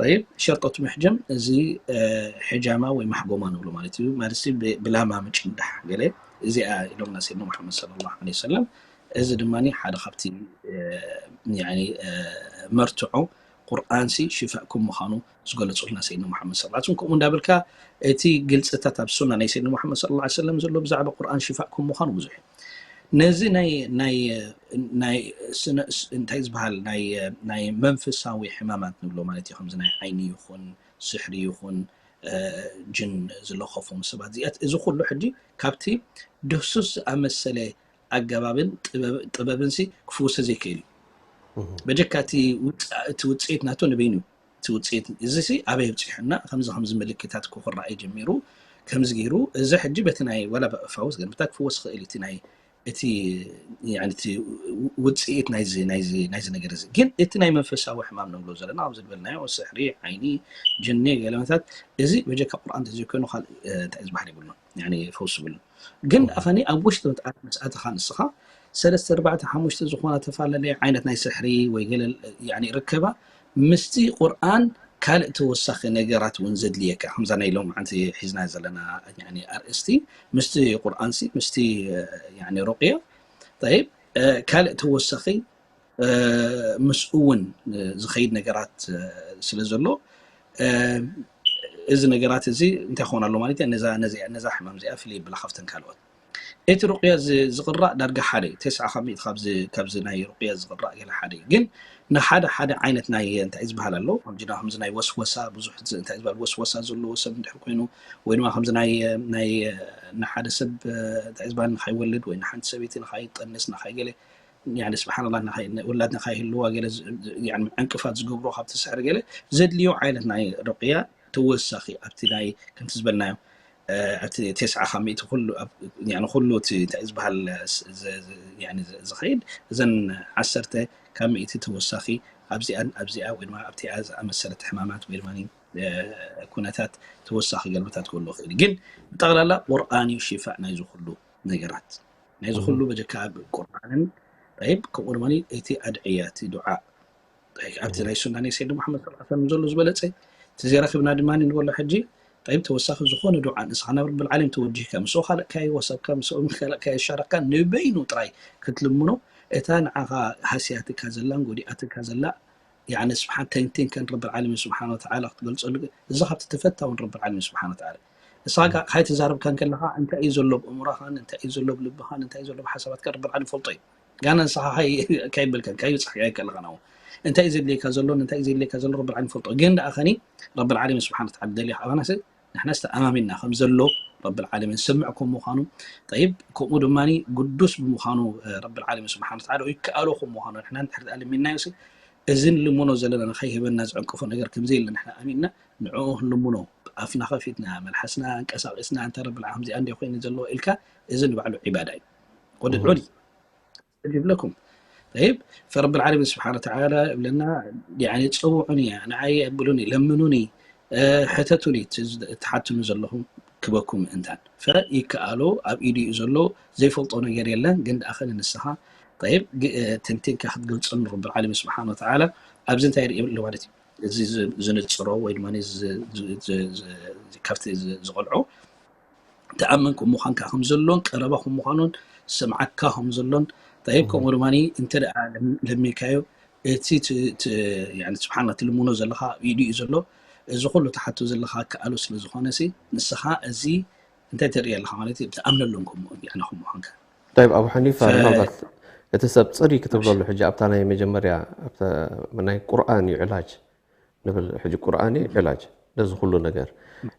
ጠይብ ሸርጠቱ ምሕጀም እዚ ሕጃማ ወይ ማሕጎማ ንብሎ ማለት እዩ። ማለት ብላማ ምጭንዳሕ ገለ እዚኣ ኢሎምና ሰይድና ሙሓመድ ሰለላሁ ዐለይሂ ወሰለም። እዚ ድማ ሓደ ካብቲ መርትዖ ቁርኣንሲ ሽፋእ ከም ምዃኑ ዝገለፁልና ሰይድና ሙሓመድ ሰለላሁ ዐለይሂ ወሰለም። ከምኡ እንዳበልካ እቲ ግልፅታት ኣብ ሱና ናይ ሰይድና ሙሓመድ ሰለላሁ ዐለይሂ ወሰለም ዘሎ ብዛዕባ ቁርኣን ሽፋእ ከም ምዃኑ ብዙሕ እዩ። ነዚ ናይ ናይ ናይ ስነ እንታይ ዝበሃል ናይ ናይ መንፈሳዊ ሕማማት ንብሎ ማለት እዩ። ከምዚ ናይ ዓይኒ ይኹን ስሕሪ ይኹን ጅን ዝለኸፎም ሰባት እዚኣት እዚ ኩሉ ሕጂ ካብቲ ድህሱስ ዝኣመሰለ ኣገባብን ጥበብን ሲ ክፍውሰ ዘይክእል እዩ። በጀካ እቲ ውፅኢት ናቱ ንበይኑ እዩ። እቲ ውፅኢት እዚ ሲ ኣበይ ኣብፂሑና ከምዚ ከምዚ ምልክታት ክረኣይ ጀሚሩ ከምዚ ገይሩ እዚ ሕጂ በቲ ናይ ዋላ ፈውስ ግን ብታ ክፍወስ ክእል እቲ ናይ እቲ ውፅኢት ናይዚ ናይዚ ናይዚ ነገር እዚ ግን እቲ ናይ መንፈሳዊ ሕማም ንብሎ ዘለና ኣብዚ ዝበልናዮ ስሕሪ ዓይኒ ጅኒ ገለመታት እዚ በጀካ ቁርኣን ተዘይኮይኑ ካልእ እንታይ ዝበሃል የብሉን። ፈውስ ብሉ ግን ኣኸኒ ኣብ ውሽጢ መትኣት ምስ ኣተኻ ንስኻ ሰለስተ ኣርባዕተ ሓሙሽተ ዝኾና ተፈላለየ ዓይነት ናይ ስሕሪ ወይ ገለ ርከባ ምስቲ ቁርኣን ካልእ ተወሳኺ ነገራት እውን ዘድልየካ ከምዛ ናይ ሎም ዓንቲ ሒዝና ዘለና ኣርእስቲ ምስቲ ቁርኣንሲ ምስቲ ሩቅያ ካልእ ተወሳኺ ምስኡ እውን ዝኸይድ ነገራት ስለ ዘሎ እዚ ነገራት እዚ እንታይ ክኾን ኣሎ ማለት እዩ። ነዛ ሕማም እዚኣ ፍልይ ብላ ካብተን ካልኦት እቲ ሩቅያ ዝቕራእ ዳርጋ ሓደ ተስዓ ካብ ሚእቲ ካብዚ ናይ ሩቅያ ዝቕራእ ገለ ሓደ እዩ። ግን ንሓደ ሓደ ዓይነት ናይ እንታይ ዝበሃል ኣሎ ከምዚ ከምዚ ናይ ወስወሳ ብዙሕ እንታይ ዝበሃል ወስወሳ ዘለዎ ሰብ እንድሕር ኮይኑ ወይ ድማ ከምዚ ናይ ናይ ንሓደ ሰብ እንታይ ዝበሃል ንካይወልድ ወይ ንሓንቲ ሰበይቲ ንካይጠንስ ንካይ ገለ ስብሓንላ ውላድ ንካይህልዋ ገለ ዕንቅፋት ዝገብሮ ካብቲ ስሕሪ ገለ ዘድልዮ ዓይነት ናይ ሩቅያ ተወሳኺ ኣብቲ ናይ ከምቲ ዝበልናዮ እቲ ተስዓ ካብ ሚእቲ ኩሉ እቲ እንታይ ዝበሃል ዝኸይድ እዘን ዓሰርተ ካብ ሚእቲ ተወሳኺ ኣብዚኣን ኣብዚኣ ወይ ድማ ኣብቲኣ ዝኣመሰለት ሕማማት ወይ ድማ ኩነታት ተወሳኺ ገልብታት ክህልዎ ይኽእል ግን ብጠቕላላ ቁርኣን እዩ ሽፋእ ናይዚ ኩሉ ነገራት ናይዚ ኩሉ በጀካ ቁርኣንን ይብ ከምኡ ድማ እቲ ኣድዕያ እቲ ዱዓ ኣብቲ ናይ ሱና ናይ ሰይድ ሙሓመድ ስ ሰለም ዘሎ ዝበለፀ እቲ ዘይረክብና ድማ ንበሎ ሕጂ ጠይብ ተወሳኺ ዝኾነ ዱዓ ንስኻ ናብ ረብል ዓለም ተወጂህካ ምስኡ ካልእካዮ ወሰብካ ምስኡ ካልእካዮ ሻረክካ ንበይኑ ጥራይ ክትልምኖ እታ ንዓኻ ሃስያትካ ዘላን ጎዲኣትካ ዘላ ያኒ ስብሓን ተንቲንካን ረብል ዓለሚን ስብሓን ወተዓላ ክትገልፀሉ እዛ ካብቲ ተፈታውን ረብል ዓለሚን ስብሓን ወተዓላ እሳ ካይተዛረብካ እንከለካ እንታይ እዩ ዘሎ ብእምሮኻን እንታይ እዩ ዘሎ ብልብኻን እንታይ እዩ ዘሎ ብሓሳባትካ ረብል ዓለሚን ፈልጦ እዩ ጋና ንስኻ ካይበልካን ካይብፅሕካ ከለኻ ናው እንታይ እዩ ዘድልየካ ዘሎ እንታይ እዩ ዘድልየካ ዘሎ ረብል ዓለሚን ፈልጦ ግን ደኣ ኸኒ ረብል ዓለሚን ስብሓን ወተዓላ ደልያ ኣባናስ ንሕናስ ተኣማሚንና ከም ዘሎ ረብል ዓለሚን ስምዕ ከም ምዃኑ፣ ጠይብ፣ ከምኡ ድማ ግዱስ ብምዃኑ፣ ረብል ዓለሚን ስብሓን ወተዓላ ይከኣሎ ከም ምዃኑ ንሕና እንድሕር ኣልሚናዮ ሲ፣ እዚ ንልምኖ ዘለና ንኸይህበና ዝዕንቅፎ ነገር ከምዘየለ ንሕና ኣሚንና ንዕኡ ክንልምኖ፣ ኣፍና ከፊትና፣ መልሓስና ኣንቀሳቒስና፣ እንተ ረብል ዓለሚን ከምዚኣ እንደ ኮይኑ ዘለዎ ኢልካ፣ እዚ ንባዕሉ ዒባዳ እዩ። ወድዑኒ أستجب لكم. طيب، فرب العالمين سبحانه وتعالى ይብለና፣ يعني፣ ጽውዑኒ፣ ንዓይ ኣብሉኒ፣ ለምኑኒ፣ ሕተቱኒ፣ ትሓትኑ ዘለኹም ክበኩም እንታን። ፈይከኣሎ ኣብ ኢዱ እዩ ዘሎ፣ ዘይፈልጦ ነገር የለን። ግን ደኣ ኸነ ንስኻ፣ طيب፣ ተንቲንካ ክትገልጸሉ ረብ العالمين سبحانه وتعالى ኣብዚ እንታይ ርኢ ኣሎ ማለት እዩ። እዚ ዝንጽሮ ወይ ድማ ካብቲ ዝቆልዖ ተኣመን ከም ምዃንካ ከም ዘሎን ቀረባ ከም ምዃኑን ስምዓካ ከም ዘሎን፣ ጠይብ፣ ከምኡ ድማ እንተ ደኣ ለሚንካዮ፣ እቲ ስብሓና ትልምኖ ዘለኻ ኣብ ኢዱ እዩ ዘሎ። እዚ ኩሉ ትሓቶ ዘለኻ ክኣሉ ስለ ዝኾነ ሲ፣ ንስኻ እዚ እንታይ ትርኢ ኣለኻ ማለት እዩ፣ ትኣምነሎም ከም ምዃንካ። ጠይብ፣ ኣቡ ሓኒፋ፣ ምናልባት እቲ ሰብ ፅሪ ክትብለሉ ሕጂ ኣብታ ናይ መጀመርያ ናይ ቁርኣን እዩ ዕላጅ ንብል ሕጂ ቁርኣን እዩ ዕላጅ ነዚ ኩሉ ነገር።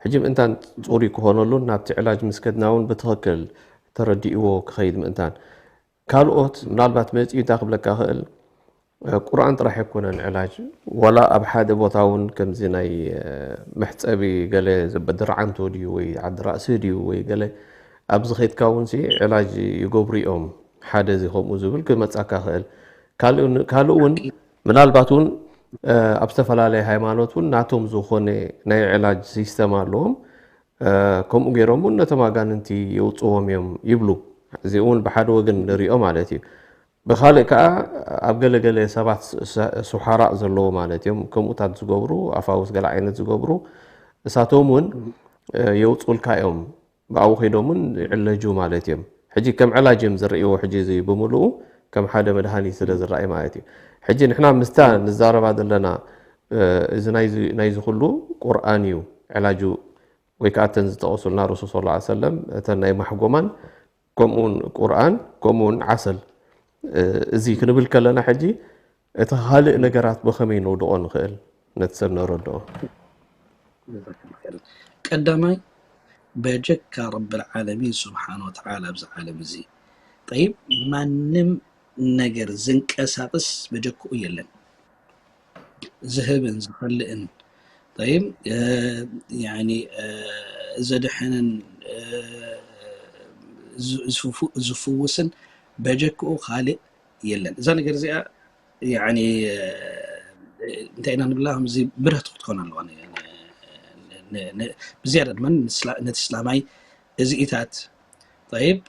ሕጂ ምእንታን ፅሩይ ክኾነሉን ናብቲ ዕላጅ ምስ ከድና እውን ብትኽክል ተረዲእዎ ክኸይድ ምእንታን፣ ካልኦት ምናልባት መፂኡ እንታይ ክብለካ ክእል፣ ቁርኣን ጥራሕ ኣይኮነን ዕላጅ፣ ዋላ ኣብ ሓደ ቦታ እውን ከምዚ ናይ መሕፀቢ ገለ ድርዓንቶ ድዩ ወይ ዓዲ ራእሲ ድዩ ወይ ገለ ኣብዚ ኸይድካ እውን ዕላጅ ይገብሩ እዮም። ሓደ እዚ ከምኡ ዝብል ክመፃካ ክእል። ካልእ እውን ምናልባት እውን ኣብ ዝተፈላለየ ሃይማኖት እውን ናቶም ዝኾነ ናይ ዕላጅ ሲስተም ኣለዎም። ከምኡ ገይሮም እውን ነቶም ኣጋንንቲ የውፅዎም እዮም ይብሉ። እዚ እውን ብሓደ ወገን ንሪኦ ማለት እዩ። ብኻልእ ከዓ ኣብ ገለገለ ሰባት ስሓራእ ዘለዎ ማለት እዮም፣ ከምኡታት ዝገብሩ፣ ኣፋውስ ገለ ዓይነት ዝገብሩ፣ እሳቶም እውን የውፅኡልካ እዮም። ብኣው ከይዶም እውን ይዕለጁ ማለት እዮም። ሕጂ ከም ዕላጅ እዮም ዝርእይዎ። ሕጂ እዚ ብምልኡ ከም ሓደ መድሃኒት ስለ ዝረኣይ ማለት እዩ። ሕጂ ንሕና ምስታ ንዛረባ ዘለና እዚ ናይዚ ኩሉ ቁርኣን እዩ ዕላጁ፣ ወይ ከዓ እተን ዝጠቐሱልና ረሱል ሰለላሁ ዐለይሂ ወሰለም እተን ናይ ማሕጎማን ከምኡውን ቁርኣን ከምኡውን ዓሰል እዚ ክንብል ከለና ሕጂ እቲ ካልእ ነገራት ብኸመይ ነውድቖ ንኽእል ነቲ ሰብ ነረድኦ? ቀዳማይ በጀካ ረብል ዓለሚን ስብሓን ወተዓላ ኣብዚ ዓለም እዚ ጠይብ ማንም ነገር ዝንቀሳቅስ በጀክኡ የለን። ዝህብን ዝኸልእን ጠይብ ዘድሕንን ዝፍውስን በጀክኡ ካልእ የለን። እዛ ነገር እዚኣ እንታይ ኢና ንብላ ከምዚ ብረት ክትኮን ኣለዋ። ብዝያዳ ድማ ነቲ እስላማይ እዚኢታት ጠይብ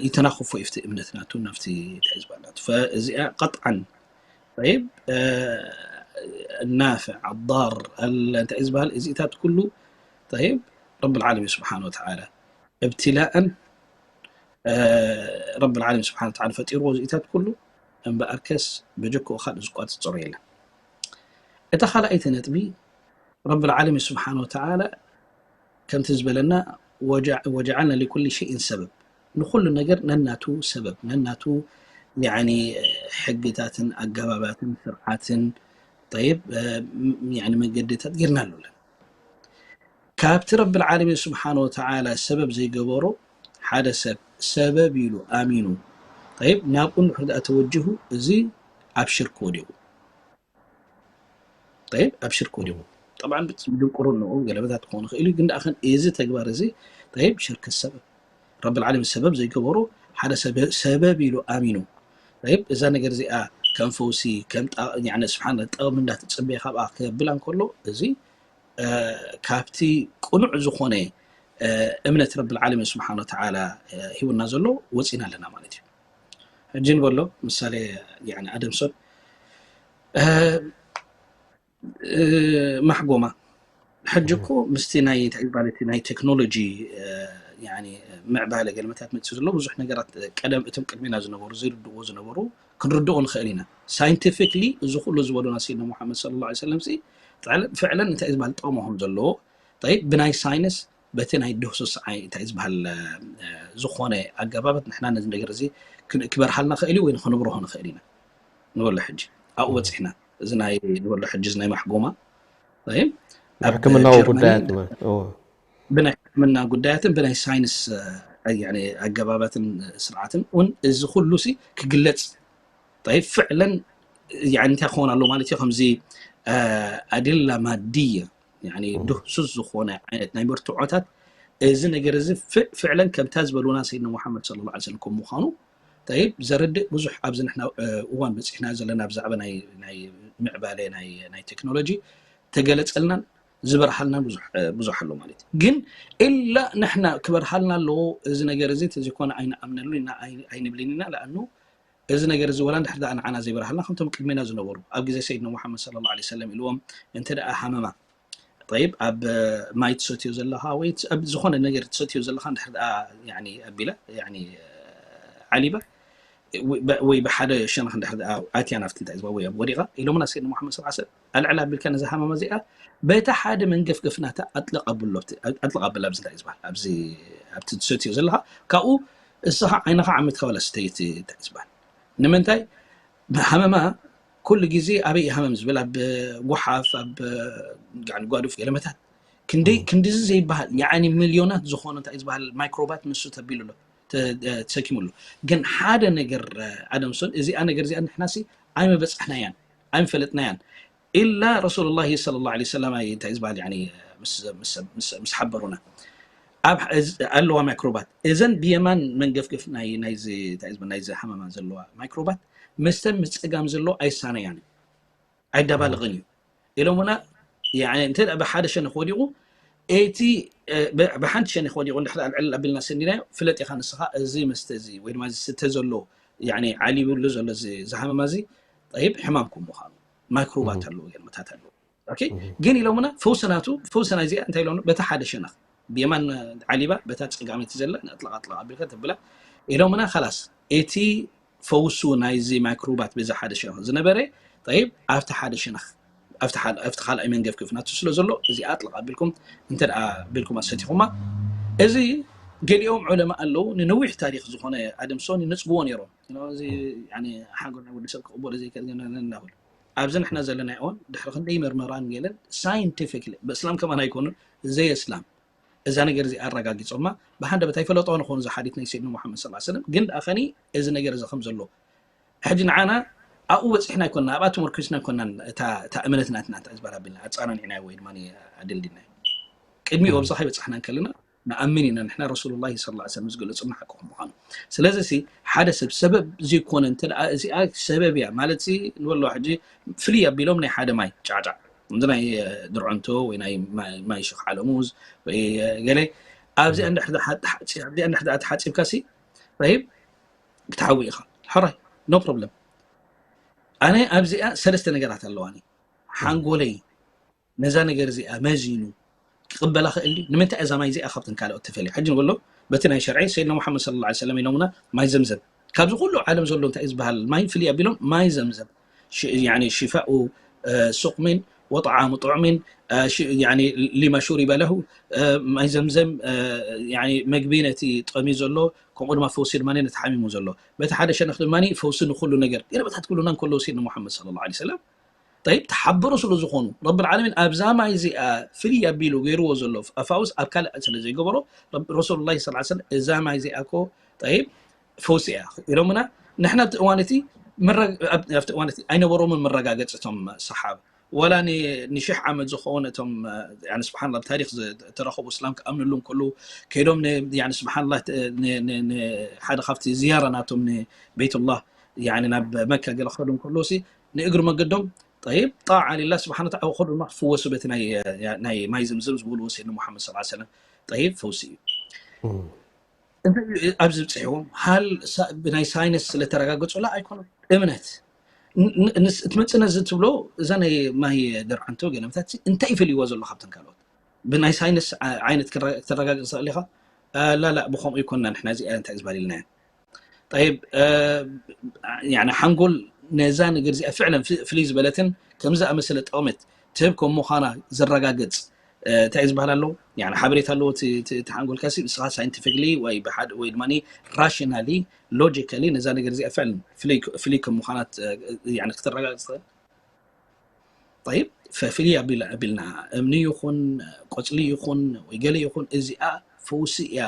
ይተናኽፎ እዩ እቲ እምነት ናቱ ናብቲ እንታይ ዝበሃል ናቱ እዚኣ ቀጥዓን ጠይብ ናፍዕ ኣዳር እንታይ ዝበሃል እዚኢታት ኩሉ ጠይብ ረብ ልዓለሚን ስብሓን ወተዓላ እብትላእን ረብ ልዓለሚን ስብሓን ወተዓላ ፈጢርዎ እዚኢታት ኩሉ እምበኣርከስ በጀክኡ ካልእ ዝቋፅፀሮ የለን። እታ ካልኣይቲ ነጥቢ ረብ ልዓለሚን ስብሓን ወተዓላ ከምቲ ዝበለና ወጀዓልና ሊኩል ሸይን ሰበብ ንኩሉ ነገር ነናቱ ሰበብ ነናቱ ሕግታትን ኣገባባትን ስርዓትን ጠይብ መንገድታት ጌርና ኣሉለን። ካብቲ ረብ ልዓለሚን ስብሓን ወተዓላ ሰበብ ዘይገበሮ ሓደ ሰብ ሰበብ ኢሉ ኣሚኑ ጠይብ ናብኡ እንድሕር ደኣ ተወጅሁ እዚ ኣብ ሽርክ ወዲቑ። ጠይብ ኣብ ሽርክ ወዲቑ። ጠብዓን ድንቁርንኡ ገለበታት ክኾን ይኽእል እዩ፣ ግን ደኣ ከን እዚ ተግባር እዚ ጠይብ ሽርክ ሰበብ ረብ ልዓለሚን ሰበብ ዘይገበሮ ሓደ ሰበብ ኢሉ ኣሚኑ ጠይብ እዛ ነገር እዚኣ ከም ፈውሲ ከም ስብሓን ጠቕሚ እንዳተፀበየ ካብኣ ክብል እንከሎ እዚ ካብቲ ቅኑዕ ዝኾነ እምነት ረብ ልዓለሚን ስብሓን ወተዓላ ሂቡና ዘሎ ወፂና ኣለና ማለት እዩ። ሕጂ ንበሎ ምሳሌ ኣደምሶን ማሕጎማ ሕጂ እኮ ምስቲ ናይ እንታይ ይባል እቲ ናይ ቴክኖሎጂ ምዕባለ ገለመታት መፅኡ ዘሎ ብዙሕ ነገራት ቀደም እቶም ቅድሚና ዝነበሩ ዘይርድእዎ ዝነበሩ ክንርድኦ ንኽእል ኢና። ሳይንቲፊክሊ እዚ ኩሉ ዝበሉና ሰይድና ሙሓመድ ሰለላሁ ዐለይሂ ወሰለም ፍዕለን እንታይ ዝበሃል ጠቕሚ ከም ዘለዎ ጠይብ ብናይ ሳይንስ በቲ ናይ ድህሱስ እንታይ ዝበሃል ዝኾነ ኣገባባት ንሕና ነዚ ነገር እዚ ክበርሃልና ክእል እዩ ወይ ንክንብርሆ ንኽእል ኢና ንበሎ ሕጂ ኣብኡ በፂሕና እዚ ናይ ንበሎ ሕጂ እዚ ናይ ማሕጎማ ሕክምናዊ ጉዳያት ብናይ ሕክምና ጉዳያትን ብናይ ሳይንስ ኣገባባትን ስርዓትን እውን እዚ ኩሉ ሲ ክግለፅ። ጠይብ ፍዕለን እንታይ ክኸውን ኣሎ ማለት እዩ? ከምዚ ኣድላ ማድያ ድህሱስ ዝኾነ ዓይነት ናይ መርትዖታት እዚ ነገር እዚ ፍዕለን ከምታ ዝበሉና ሰይድና ሙሓመድ ሰለላሁ ዐለይሂ ወሰለም ከም ምዃኑ ጠይብ ዘረድእ ብዙሕ ኣብዚ ንሕና እዋን በፂሕና ዘለና ብዛዕባ ናይ ምዕባለ ናይ ቴክኖሎጂ ተገለፀልናን ዝበርሃልናን ብዙሕ ኣሎ ማለት እዩ። ግን ኢላ ንሕና ክበርሃልና ኣለዎ እዚ ነገር እዚ ተዘይኮነ ኣይንኣምነሉ ኢና ኣይንብልን ኢና። ለኣኑ እዚ ነገር እዚ ወላ እንድሕር ደኣ ንዓና ዘይበርሃልና ከምቶም ቅድሜና ዝነበሩ ኣብ ግዜ ሰይድና ሙሓመድ ሰለላሁ ዐለይሂ ወሰለም ኢልዎም እንተ ደኣ ሃመማ ጠይብ ኣብ ማይ ትሰትዮ ዘለኻ ወይ ዝኾነ ነገር ትሰትዮ ዘለኻ እንድሕር ደኣ ኣቢላ ዓሊባ ወይ ብሓደ ሸነኽ እንድሕር ኣትያ ናብቲ እንታይ ዝባ ወይ ወዲቓ ኢሎምና ሰይድና ሙሓመድ ሰለላሁ ዐለይሂ ወሰለም ኣልዕል ኣቢልካ ነዛ ሃመማ እዚኣ በቲ ሓደ መንገፍገፍ ናታ ኣጥልቕ ኣብሎ ኣጥልቕ ኣብል ኣብዚ እንታይ ዝበሃል ኣብዚ ኣብቲ ትሰትዮ ዘለኻ ካብኡ እስኻ ዓይንኻ ዓሚትካ ዋላ ስተይቲ እንታይ ዝበሃል ንምንታይ ሃመማ ኩሉ ግዜ ኣበይ ሃመም ዝብል ኣብ ጓሓፍ ኣብ ጓዱፍ ገለመታት ክንደይ ክንድዚ ዘይበሃል ያኒ ሚልዮናት ዝኾኑ እንታይ ዝበሃል ማይክሮባት ንሱ ተቢሉ ኣሎ ተሰኪሙ ኣሎ። ግን ሓደ ነገር ኣደምሶን እዚኣ ነገር እዚኣ ንሕናሲ ኣይመበፃሕናያን ኣይመፈለጥናያን ኢላ ረሱሉላሂ ሰለላሁ ዐለይሂ ወሰለም እንታይ ዝበሃል ያኒ ምስ ሓበሩና ኣብ ኣለዋ ማይክሮባት እዘን ብየማን መንገፍገፍ ናይዚ ሓመማ ዘለዋ ማይክሮባት ምስተን ምስ ፀጋም ዘሎ ኣይሳነያን ኣይዳባልቕን እዩ ኢሎምና እንተ ብሓደ ሸነኽ ወዲቑ እቲ ብሓንቲ ሸነኽ ወዲቑ እንድሕር ኣልዕል ኣቢልና ሰኒናዮ ፍለጥ ኢኻ ንስኻ እዚ መስተ እዚ ወይ ድማ ዝስተ ዘሎ ዓሊብሉ ዘሎ ዝሃመማ እዚ ጠይብ ሕማም ከም ምዃኑ ማይክሮባት ኣለዎ ገርመታት ኣለዎ ግን ኢሎምና ፈውሲ ናቱ ፈውሲ ናይ እዚኣ እንታይ ኢሎም በቲ ሓደ ሸነኽ ብየማን ዓሊባ በታ ፀጋመይቲ ዘላ ንኣጥለቓጥለቕ ኣቢልካ ተብላ ኢሎምና ከላስ እቲ ፈውሱ ናይዚ ማይክሮባት በዚ ሓደ ሸነኽ ዝነበረ ጠይብ ኣብቲ ሓደ ሸነኽ ኣብቲ ካልኣይ መንገፍገፍ ናቱ ስለ ዘሎ እዚኣ ኣጥለቕ ኣቢልኩም እንተ ደኣ ቢልኩም ኣሰቲኹማ እዚ ገሊኦም ዑለማ ኣለዉ ንነዊሕ ታሪክ ዝኾነ ኣደምሶን ይነፅግዎ ነይሮም እዚ ሓንጎል ናይ ወዲ ሰብ ክቕበሎ ዘይክእል እናበሉ ኣብዚ ንሕና ዘለና እዋን ድሕሪ ክንደይ መርመራን ገለን ሳይንቲፊክሊ ብእስላም ከማን ኣይኮኑን ዘየስላም እዛ ነገር እዚ ኣረጋጊጾማ ብሓንደበት ኣይፈለጦ ንኾኑ ዝሓዲት ናይ ሰይድና ሙሓመድ ሰለላሁ ዐለይሂ ወሰለም ግን ደኣ ኸኒ እዚ ነገር እዚ ከም ዘሎ ሕጂ ንዓና ኣብኡ በፂሕና ኣይኮንና ኣብኣ ተመርኪስና ኣይኮንናን እታ እምነት ናትና እንታይ ዝበሃል ኣቢልና ኣፀናኒዕናዮ ወይ ድማ ኣደልዲልናዮ ቅድሚኡ ኣብዛ ከይበፃሕና እንከለና ንኣምን ኢና ንሕና ረሱሉላሂ ሰለላሁ ዐለይሂ ወሰለም ዝገለፁልና ሓቂ ከም ምዃኑ ስለዚ ሲ ሓደ ሰብ ሰበብ ዘይኮነ እንተ ደኣ እዚኣ ሰበብ እያ ማለት ሲ ንበሎ ሕጂ ፍልይ ኣቢሎም ናይ ሓደ ማይ ጫዕጫዕ እዚ ናይ ድርዖንቶ ወይ ናይ ማይ ሽኽ ዓለሙዝ ወይ ገለ ኣብዚኣ እንድሕር ተሓፂብካ ሲ ይብ ክትሓዊ ኢኻ ሕራይ no problem ኣነ ኣብዚኣ ሰለስተ ነገራት ኣለዋኒ ሓንጎለይ ነዛ ነገር እዚኣ መዚኑ ክቕበላ ክእል ንምንታይ እዛ ማይ እዚኣ ካብተን ካልኦት ትፈልያ ሕጂ ንበሎ በቲ ናይ ሸርዒ ሰይድና ሙሓመድ ሰለላሁ ዐለይሂ ወሰለም ኢሎምና ማይ ዘምዘም ካብዚ ኩሉ ዓለም ዘሎ እንታይ ዝበሃል ማይ ፍልይ ኣቢሎም ማይ ዘምዘም ሽፋኡ ሱቅሚን ወጠዓሙ ጥዑሚን ሊማ ሹሪበ ለሁ ማይ ዘምዘም መግቢ ነቲ ጠሚ ዘሎ ከምኡ ድማ ፈውሲ ድማ ነቲ ሓሚሙ ዘሎ በቲ ሓደ ሸነኽ ድማ ፈውሲ ንኩሉ ነገር ገለበታት ክብሉና እንከለዉ ሰይድና ሙሓመድ ሰለላሁ ዐለይሂ ወሰለም ጠይብ ተሓበሩ ስለ ዝኾኑ ረብል ዓለሚን ኣብዛ ማይ እዚኣ ፍልይ ኣቢሉ ገይርዎ ዘሎ ኣፋውስ ኣብ ካልእ ስለ ዘይገበሮ ረሱሉላሂ ሰለላሁ ዐለይሂ ወሰለም እዛ ማይ እዚኣ እኮ ጠይብ ፈውሲ እያ ኢሎምና ንሕና ኣብቲ እዋን እቲ ኣብቲ እዋን እቲ ኣይነበሮምን መረጋገፂ እቶም ሰሓባ ወላ ንሽሕ ዓመት ዝኾኑ እቶም ስብሓን ኣብ ታሪክ ዝተረኸቡ እስላም ክኣምንሉ እንከሉ ከይዶም ስብሓንላ ሓደ ካብቲ ዝያራ ናቶም ንቤትላህ ናብ መካ ገለ ክኸዱ እንከለዉ ንእግሪ መገዶም ጠይብ ጣዓ ሊላ ስብሓን ወተዓላ ከዱ ድማ ክፍወሱ በቲ ናይ ማይ ዘምዘም ዝበልዎ ሰይድና ሙሓመድ ሰለላሁ ዐለይሂ ወሰለም ጠይብ ፈውሲ እዩ እንታይ እዩ ኣብዚ ብፅሕዎም ሃል ብናይ ሳይንስ ስለተረጋገፁላ ኣይኮነን እምነት ትመፅእ ነዚ ትብሎ እዛ ናይ ማይ ደርዓንቶ ገለመታት እንታይ ይፈልይዎ ዘሎ ካብተን ካልኦት ብናይ ሳይንስ ዓይነት ክተረጋግፅ ትኽእል ኢኻ ላላ ብከምኡ ይኮንና ንሕና እዚኣ እንታይ ዝበል ኢልናዮ ጠይብ ሓንጎል ነዛ ነገር እዚኣ ፍዕለን ፍልይ ዝበለትን ከም ዝኣመሰለ ጠቕመት ትህብ ከም ምዃና ዘረጋግፅ እንታይ እዩ ዝበሃል ኣለዎ ሓበሬታ ኣለዎ እቲ ሓንጎልካ ንስኻ ሳይንቲፊክሊ ወይ ብሓደ ወይ ድማ ራሽናሊ ሎጂካሊ ነዛ ነገር እዚኣ ፍዕልን ፍልይ ከም ምዃና ክተረጋግፅ ትኽእል ጠይብ ፈፍሊ ኣቢልና፣ እምኒ ይኹን ቆፅሊ ይኹን ወይ ገለ ይኹን፣ እዚኣ ፈውሲ እያ፣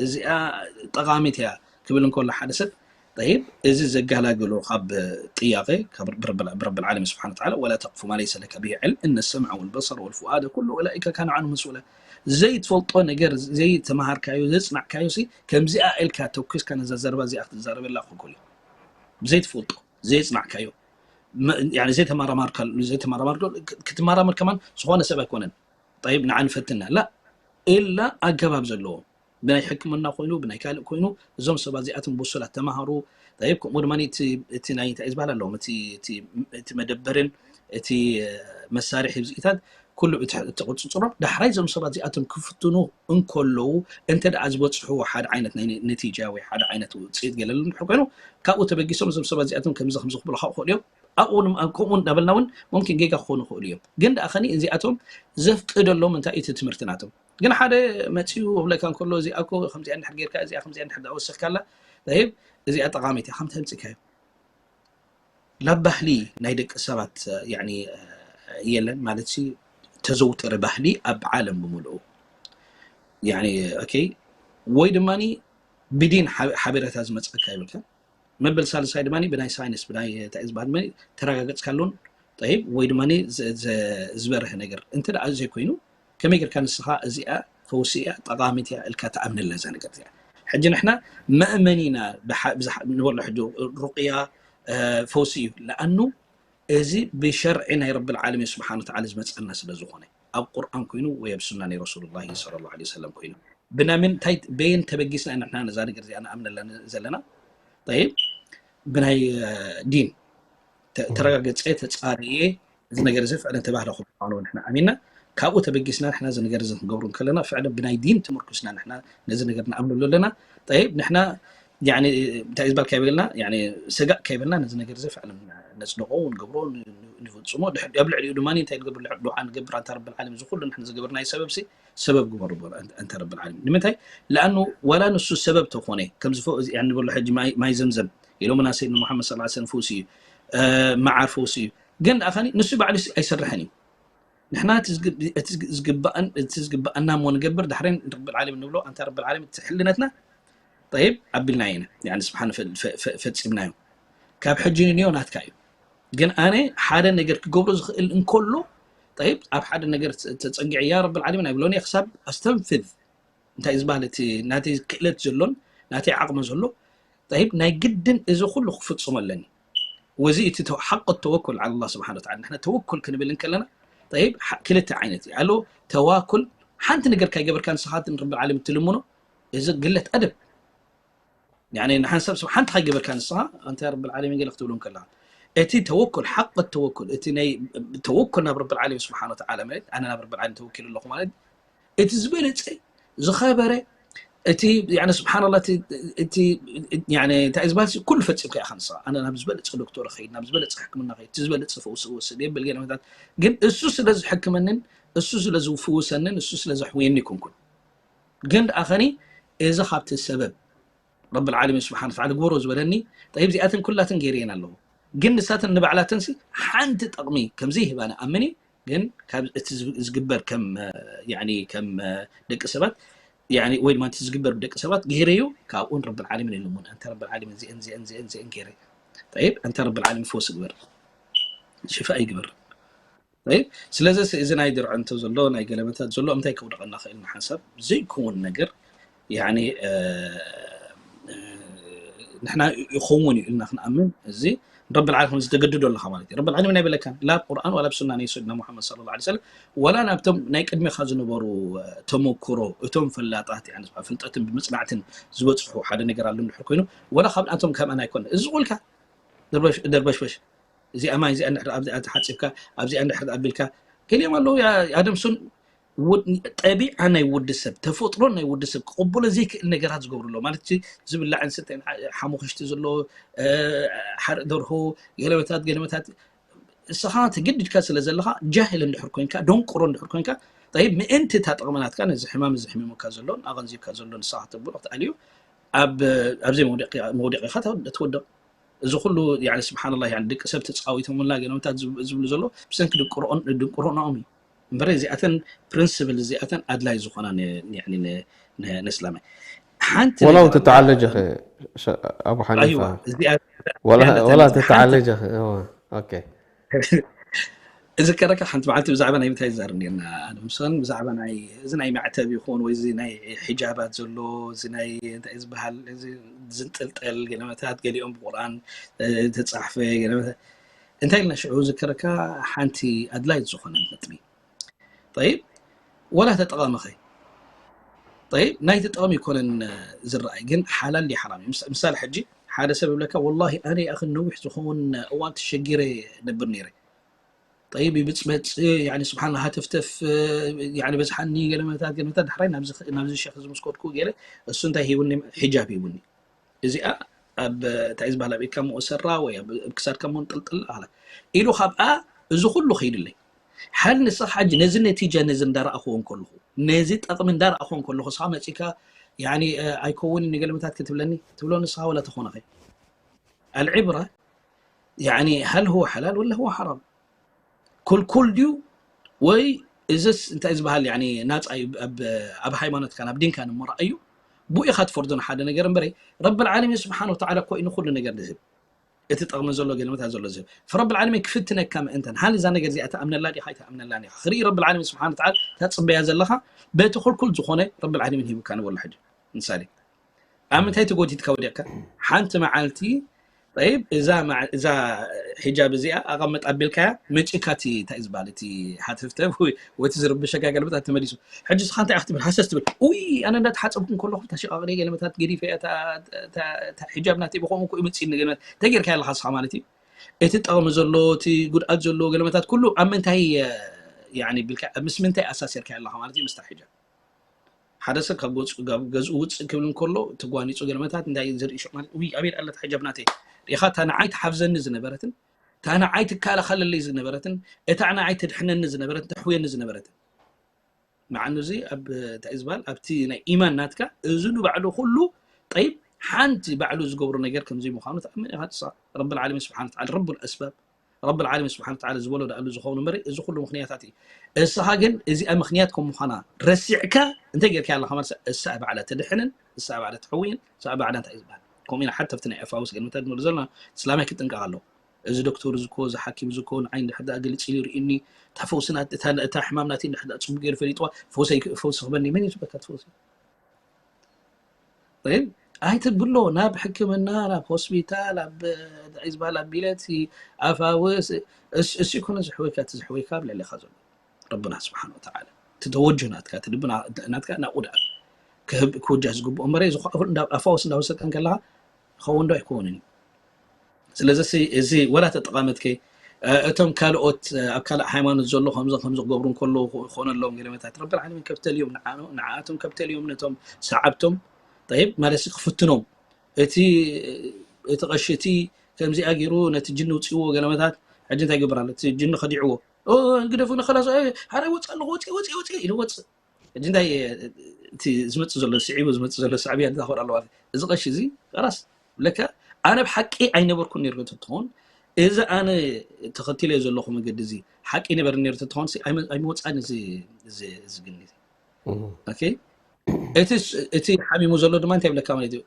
እዚኣ ጠቓሚት እያ ክብል እንከሎ ሓደ ሰብ፣ ጠይብ፣ እዚ ዘጋላግሎ ካብ ጥያቄ ካብ ብረብል ዓለም ስብሓን ተዓላ፣ ወላ ተቅፉ ማ ለይሰ ለከ ብሂ ዕልም እነ ሰምዐ ወልበሰር ወልፉኣደ ኩሉ ኡላኢከ ካነ ዓንሁ መስኡላ። ዘይትፈልጦ ነገር፣ ዘይተማሃርካዮ፣ ዘጽናዕካዮ ሲ ከምዚኣ ኢልካ ተኩስካ ነዛ ዘረባ እዚኣ ክትዛረበላ ክኽእል እዩ። ዘይትፈልጦ፣ ዘይጽናዕካዮ፣ ዘይተመራመርካሉ፣ ክትመራመር ከማን ዝኾነ ሰብ ኣይኮነን። ጠይብ ንዓ ንፈትና ላ ኢላ ኣገባብ ዘለዎ ብናይ ሕክምና ኮይኑ ብናይ ካልእ ኮይኑ እዞም ሰባት እዚኣቶም ብሱላት ተማሃሩ። ጠይብ ከምኡ ድማ እቲ ናይ እንታይ ዝበሃል ኣለዎም እቲ መደበርን እቲ መሳርሒ ብዚኢታት ኩሉ እቲ ቁፅፅሮም ዳሕራይ እዞም ሰባት እዚኣቶም ክፍትኑ እንከለዉ እንተ ደኣ ዝበፅሕዎ ሓደ ዓይነት ናይ ነቲጃ ወይ ሓደ ዓይነት ውፅኢት ገለሉ እንድሕር ኮይኑ ካብኡ ተበጊሶም እዞም ሰባት እዚኣቶም ከምዚ ከምዚ ክብሉ ካብ ክእሉ እዮም። ኣብኡ ከምኡ እንዳበልና እውን ሙምኪን ጌጋ ክኾኑ ይኽእሉ እዮም። ግን ደኣ ኸኒ እዚኣቶም ዘፍቅደሎም እንታይ እቲ ትምህርቲ ናቶም ግን ሓደ መፂኡ ክብለካ እንከሎ እዚኣ እኮ ከምዚኣ እንድሕር ጌርካ እዚኣ ከምዚኣ እንድሕር ወሰኽካላ ይብ እዚኣ ጠቃሚት እያ ከም ተምፅካዮ ላብ ባህሊ ናይ ደቂ ሰባት የለን ማለት ተዘውተረ ባህሊ ኣብ ዓለም ብምልኡ ወይ ድማ ብዲን ሓበሬታ ዝመፀካ ይብልካ መበል ሳልሳይ ድማ ብናይ ሳይንስ ብናይ እንታይ ዝበሃል ተረጋገፅካሉን ጠይብ ወይ ድማ ዝበረሀ ነገር እንተ ደኣ ዘይኮይኑ ከመይ ጌርካ ንስኻ እዚኣ ፈውሲ እያ ጠቃሚት እያ እልካ ተኣምነላ እዛ ነገር እዚኣ ሕጂ ንሕና መእመኒና ንበሎ ሕጂ ሩቅያ ፈውሲ እዩ ለኣኑ እዚ ብሸርዒ ናይ ረብል ዓለሚን ስብሓን ተዓላ ዝመፀና ስለ ዝኾነ ኣብ ቁርኣን ኮይኑ ወይ ኣብ ሱና ናይ ረሱሉላሂ ሰለላሁ ዐለይሂ ወሰለም ኮይኑ ብናይ ምንታይ በየን ተበጊስና ንሕና ነዛ ነገር እዚኣ ንኣምነላ ዘለና ጠይብ ብናይ ዲን ተረጋገፀ ተፃርየ እዚ ነገር እዚ ፍዕለን ተባህለ ክብሉ ንሕና ኣሚና ካብኡ ተበጊስና ንሕና እዚ ነገር እዚ ክንገብሩ እንከለና ፍዕለን ብናይ ዲን ተመርኩስና ንሕና ነዚ ነገር ንኣምነሉ ኣለና ጠይብ ንሕና እንታይ ዝበልካ ይብልና ሰጋእ ከይበልና ነዚ ነገር እዚ ፍዕለን ነፅድቆ ንገብሮ ንፍፅሞ ኣብ ልዕሊኡ ድማ እንታይ ንገብር ዱዓ ንገብር ኣንታ ረብል ዓለም እዚ ኩሉ ንሕና ዝገበርናዮ ሰበብ ሲ ሰበብ ግበሩ በሎ ኣንተ ረብል ዓለሚን ንምንታይ ለኣኑ ዋላ ንሱ ሰበብ ተኾነ ከምዚ ንበሎ ሕጂ ማይ ዘምዘም ኢሎምና ሰይድና ሙሓመድ ስ ሰለም ፈውሲ እዩ መዓር ፈውሲ እዩ ግን ደኣ ንሱ ባዕሉ ኣይሰርሐን እዩ ንሕና እቲ ዝግባኣና እሞ ንገብር ዳሕረን ረብል ዓለሚን ንብሎ ኣንተ ረብል ዓለሚን እቲ ሕልነትና ጠይብ ኣቢልና ኢና ስብሓን ፈፂምናዮ ካብ ሕጂ ንዮ ናትካ እዩ ግን ኣነ ሓደ ነገር ክገብሮ ዝኽእል እንከሎ ጠይብ ኣብ ሓደ ነገር ተፀጊዐ ያ ረብል ዓለሚን ኣይብሎን እየ ክሳብ ኣስተንፍዝ እንታይ ዝበሃል እቲ ናተይ ክእለት ዘሎን ናተይ ዓቕሚ ዘሎ ጠይብ ናይ ግድን እዚ ኩሉ ክፍፅሞ ኣለኒ ወዚ እቲ ሓቂ ተወኩል ዓላ ስብሓን ወተዓላ ንሕና ተወኩል ክንብል እንከለና ጠይብ ክልተ ዓይነት እዩ ኣሎ ተዋኩል ሓንቲ ነገር ካይገበርካ ንስኻትን ረብል ዓለሚን ትልምኖ እዚ ግለት ኣደብ ንሓንሳብ ሰብ ሓንቲ ካይገበርካ ንስኻ ኣንታ ረብል ዓለሚን ገለ ክትብሎ እንከለኻ እቲ ተወኩል ሓቂ ተወኩል እቲ ናይ ተወኩል ናብ ረብል ዓለሚን ስብሓን ወተዓላ ማለት ኣነ ናብ ረብል ዓለሚን ተወኪሉ ኣለኹ ማለት እቲ ዝበለፀ ዝኸበረ እቲ ስብሓንላ እቲ እንታይ ዝበሃል ኩሉ ፈፂምካ ኢኻ ንስኻ ኣነ ናብ ዝበለፀ ዶክተር ኸይድ ናብ ዝበለፀ ሕክምና ኸይድ እቲ ዝበለፀ ፈውሲ ወስድ የብል ገለመታት ግን እሱ ስለ ዝሕክመንን እሱ ስለ ዝፍውሰንን እሱ ስለ ዘሕውየኒ ይኮንኩን ግን ደኣ ኸኒ እዚ ካብቲ ሰበብ ረብል ዓለሚን ስብሓን ወተዓላ ግበሮ ዝበለኒ ጠይብ እዚኣተን ኩላተን ገይረየን ኣለኹ ግን ንሳተን ንባዕላተንሲ ሓንቲ ጠቕሚ ከምዘይህባ ንኣምን ግን ካብ እቲ ዝግበር ከም ከም ደቂ ሰባት ወይ ድማ እቲ ዝግበር ብደቂ ሰባት ገይረዮ ካብኡን ረብል ዓለሚን ኢሉሙን ኣንተ ረብል ዓለሚን እዚአን እዚአን እዚአን እዚአን ገይረ ጠይብ ኣንተ ረብል ዓለሚን ፈውሲ ግበር ሽፋ ይግበር ስለዚ እዚ ናይ ድርዕንቶ ዘሎ ናይ ገለመታት ዘሎ እንታይ ከውድቐና ክእል ንሓንሳብ ዘይከውን ነገር ንሕና ይኸውን እዩ ኢልና ክንኣምን እዚ ረብል ዓለሚን ዝተገድዶ ኣለካ ማለት እዩ ረብል ዓለሚን ኣይበለካን ላ ቁርኣን ዋላ ብሱና ናይ ሰይድና ሙሓመድ ሰለላሁ ዐለይሂ ወሰለም ዋላ ናብቶም ናይ ቅድሜኻ ዝነበሩ ተመክሮ እቶም ፈላጣት ፍልጠትን ብምፅናዕትን ዝበፅሑ ሓደ ነገር ኣሎ እንድሕር ኮይኑ ዋላ ካብ ናቶም ከምኣና ኣይኮነ እዚ ቁልካ ደርበሽበሽ እዚኣ ማይ እዚኣ እንድሕር ኣብዚኣ ተሓፂብካ ኣብዚኣ እንድሕር ኣቢልካ ገሊኦም ኣለዉ ኣደምሱን ጠቢዓ ናይ ወዲ ሰብ ተፈጥሮ ናይ ወዲ ሰብ ክቕበሎ ዘይክእል ነገራት ዝገብሩ ኣለዉ ማለት ዝብላዕን ስተን ሓሙኽሽቲ ዘሎ ሓርኢ ደርሆ ገለመታት ገለመታት እስኻ ተገዲድካ ስለ ዘለኻ ጃህል እንድሕር ኮንካ ደንቆሮ እንድሕር ኮንካ ጠይብ ምእንቲ እታ ጥቕሚ ናትካ ነዚ ሕማም እዚ ሕሚሙካ ዘሎን ኣቐንዚብካ ዘሎ ንስኻ ተብሎ ክትኣልዩ ኣብ ኣብዘይ መውደቂኻ ትወድቕ እዚ ኩሉ ያኒ ስብሓንላ ያኒ ደቂ ሰብ ተፃዊቶምላ ገለመታት ዝብ- ዝብሉ ዘሎ ብሰንኪ ድንቁርኦን- ድንቁርናኦም እዩ እምበር እዚኣተን ፕሪንስፕል እዚኣተን ኣድላይ ዝኾና ን- ያኒ ን- ን- ንእስላማይ ሓንቲ ወላው ነገር ኣላ ተተዓለጀ ኸ ኣቡ ሓኒፋ ኣይዋ እዚኣ ወላ እዚኣ ነታ ወላ ነታ ሓንቲ ተተዓለጀ ኸ እወ፣ ኦኬ እዝከረካ ሓንቲ መዓልቲ ብዛዕባ ናይ ምንታይ ዝዛረብ ነርና ኣነ ምስን ብዛዕባ ናይ እዚ ናይ ማዕተብ ይኹን ወይ እዚ ናይ ሒጃባት ዘሎ እዚ ናይ እንታይ ዝበሃል እዚ ዝንጥልጠል ገለመታት ገሊኦም ብቁርኣን እ፣ ተፃሕፈ ገለመታት እንታይ ኢልና ሽዑ ዝከረካ ሓንቲ ኣድላይት ዝኾነ ነጥቢ ጠይብ ወላ ተጠቐመኸ ጠይብ ናይ ተጠቐሚ ይኮነን ዝረኣይ ግን ሓላል ድዩ ሓራም እዩ ምስ- ምሳሌ ሕጂ ሓደ ሰብ ይብለካ ወላሂ ኣነ ይኣኽል ነዊሕ ዝኸውን እዋን ተሸጊረ ነብር ነይረ ጠይብ ይብፅበፅ ያኒ ስብሓን ሃተፍተፍ ያኒ በዝሓኒ ገለመታት ገለመታት ዳሕራይ ናብዚ ናብዚ ሸክ እዚ ምስ ከድኩ ገለ እሱ እንታይ ሂቡኒ ሒጃብ ሂቡኒ እዚኣ ኣብ እንታይ ዝበሃል ኣብ ኢድካ መእሰራ ወይ ኣብ ኣብ ክሳድካ መንጠልጠል ኣላ ኢሉ ካብኣ እዚ ኩሉ ከይድለይ ሓል ንስኻ ሓጂ ነዚ ነቲጃ ነዚ እንዳረኣኽዎ እንከለኹ ነዚ ጠቕሚ እንዳረኣኽዎ እንከለኹ እስኻ መፂካ ያኒ ኣይከውንን ገለመታት ክትብለኒ ትብሎ ንስኻ ወላ ተኾነኸ ኣልዕብራ ያኒ ሀል هو حلال ولا هو حرام ኩልኩል ድዩ ወይ እዝስ እንታይ ዝበሃል ያኒ ናፃ እዩ ኣብ ኣብ ሃይማኖትካ ናብ ዲንካ ንመራእ እዩ ብኡ ኢኻ ትፈርዶ ንሓደ ነገር እምበረ ረብ ዓለሚን ስብሓን ወተዓላ እኮ እዩ ንኩሉ ነገር ዝህብ እቲ ጠቕሚ ዘሎ ገለመታት ዘሎ ዝህብ ፈረብ ዓለሚን ክፍትነካ ምእንተን ሃል እዛ ነገር እዚኣ ተኣምነላ ዲኻ ኣይተኣምነላ ዲኻ ክርኢ ረብ ዓለሚን ስብሓን ወተዓላ እታ ፅበያ ዘለኻ በቲ ኩልኩል ዝኾነ ረብ ዓለሚን ሂቡካ ንበሎ ሕጂ ምሳሌ ኣብ ምንታይ ተጎዲትካ ወዲቕካ ሓንቲ መዓልቲ ጠይብ እዛ መዓ- እዛ ሒጃብ እዚኣ ኣቐምጥ ኣቢልካያ መፂካ እቲ እንታይ እዩ ዝበሃል እቲ ሃተፍተፍ ወይ ወይ እቲ ዝርብሸካ ገለመታት ተመሊሱ ሕጂ ስኻ እንታይ ክትብል ሃሰስ ትብል ውይ ኣነ እንዳተሓፀብኩ ከለኹ እታ ሽቃቕለይ ገለመታት ገዲፈ እያ እታ- እታ እታ ሒጃብ ናተይ ብኸምኡ እኮ ይመፅእኒ ገለመታት እንታይ ጌርካ ኣለኻ ስኻ ማለት እዩ እቲ ጠቕሚ ዘሎ እቲ ጉድኣት ዘለዎ ገለመታት ኩሉ ኣብ ምንታይ ያኒ ቢልካ ምስ ምንታይ ኣሳሲርካ ኣለኻ ማለት እዩ ምስታ ሒጃብ ሓደ ሰብ ካብ ገዝኡ ውፅእ ክብል እንከሎ ተጓኒፁ ገለመታት እንታይ ዝርኢ ሽዑ ማለት ውይ ኣበይ ኣለታ ሕጃብ ናተይ ሪኢኻ እታ ንዓይ ትሓፍዘኒ ዝነበረትን እታ ንዓይ ትከላኸለለይ ዝነበረትን እታ ንዓይ ትድሕነኒ ዝነበረትን ተሕውየኒ ዝነበረትን መዓኑ እዚ ኣብ እንታይ ዝበሃል ኣብቲ ናይ ኢማን ናትካ እዚ ንባዕሉ ኩሉ ጠይብ ሓንቲ ባዕሉ ዝገብሮ ነገር ከምዚ ምዃኑ ተኣምን ኢኻ ንሳ ረብል ዓለሚን ስብሓን ተዓላ ረቡል ኣስባብ ረብል ዓለሚን ስብሓን ተዓላ ዝበሎ ደኣሉ ዝኸውን እምበረ እዚ ኩሉ ምኽንያታት እዩ እስኻ ግን እዚኣ ምኽንያት ከም ምዃና ረሲዕካ እንታይ ጌርካ ኣለኻ ማለት እሳ ባዕላ ትድሕንን እሳ ባዕላ ትሕውይን እሳ ባዕላ እንታይ እዩ ዝበሃል ከምኡ ኢና ሓተፍቲ ናይ ኣፋውስ ገለመታት ንብሉ ዘለና እስላማይ ክጥንቀቕ ኣለዎ እዚ ዶክተር ዝኮ እዚ ሓኪም ዝኮ ንዓይ እንድሕር ደኣ ገሊፅ ኢሉ ይርእኒ እታ ፈውሲ ናት- እታ እታ ሕማም ናተይ እንድሕር ደኣ ፅቡቅ ገይሩ ፈሊጥዋ ፈውሰይ ፈውሲ ክበኒ መን እዩ ዝበካ ትፈውሲ طيب ኣይትብሎ ናብ ሕክምና ናብ ሆስፒታል ኣብ እንታይ ዝበሃል ኣብ ቢለት ኣፋውስ እስ- እሱ ይኮነ ዝሕወይካ እቲ ዝሕወይካ ኣብ ልዕሊካ ዘሎ ረብና ስብሓን ወተዓላ እቲ ተወጅህ ናትካ እቲ ልቢ ና- ናትካ ናብኡ ደኣ ክህብ ክውጃህ ዝግብኦ እምበረ እዚ ኸዓ እንዳ- ኣፋውስ እንዳወሰድካ እንከለካ ይኸውን ዶ ኣይከውንን እዩ ስለዚ ሲ- እዚ ወላ ተጠቐመትከ እ፣ እቶም ካልኦት እ፣ ኣብ ካልእ ሃይማኖት ዘሎ ከምዚ ከምዚ ክገብሩ እንከለዉ ክኾነሎም ገለመታት ረብል ዓለሚን ከብተልዮም ንዓኖ- ንዓኣቶም ከብተልዮም ነቶም ሰዓብቶም ጠይብ ማለት ክፍትኖም እቲ እቲ ቀሺ እቲ ከምዚኣ ገይሩ ነቲ ጅኒ ውፅእዎ ገለመታት ሕጂ እንታይ ይገብር ኣሎ እቲ ጅኒ ከዲዕዎ ኦ፣ ግደፉ ንኸላስ ሓደ ወፅ ኣለኹ ወፂ ወፂ ወፂ ኢሉ ወፅእ ሕጂ እንታይ እቲ ዝመፅእ ዘሎ ስዒቡ ዝመፅእ ዘሎ ሳዕብያ እንታይ ክበል ኣለዋ እዚ ቀሺ እዚ ራስ ለካ ኣነ ብሓቂ ኣይነበርኩን ነይሩ ተትኾን እዚ ኣነ ተኸቲለ ዘለኹ መገዲ እዚ ሓቂ ነበር ነይሩ ተትኾን ኣይመ- ኣይምወፃን እዚ እዚ እዚ ግን እዚ ኦኬ እቲ ስ- እቲ ሓሚሙ ዘሎ ድማ እንታይ ብለካ ማለት እዩ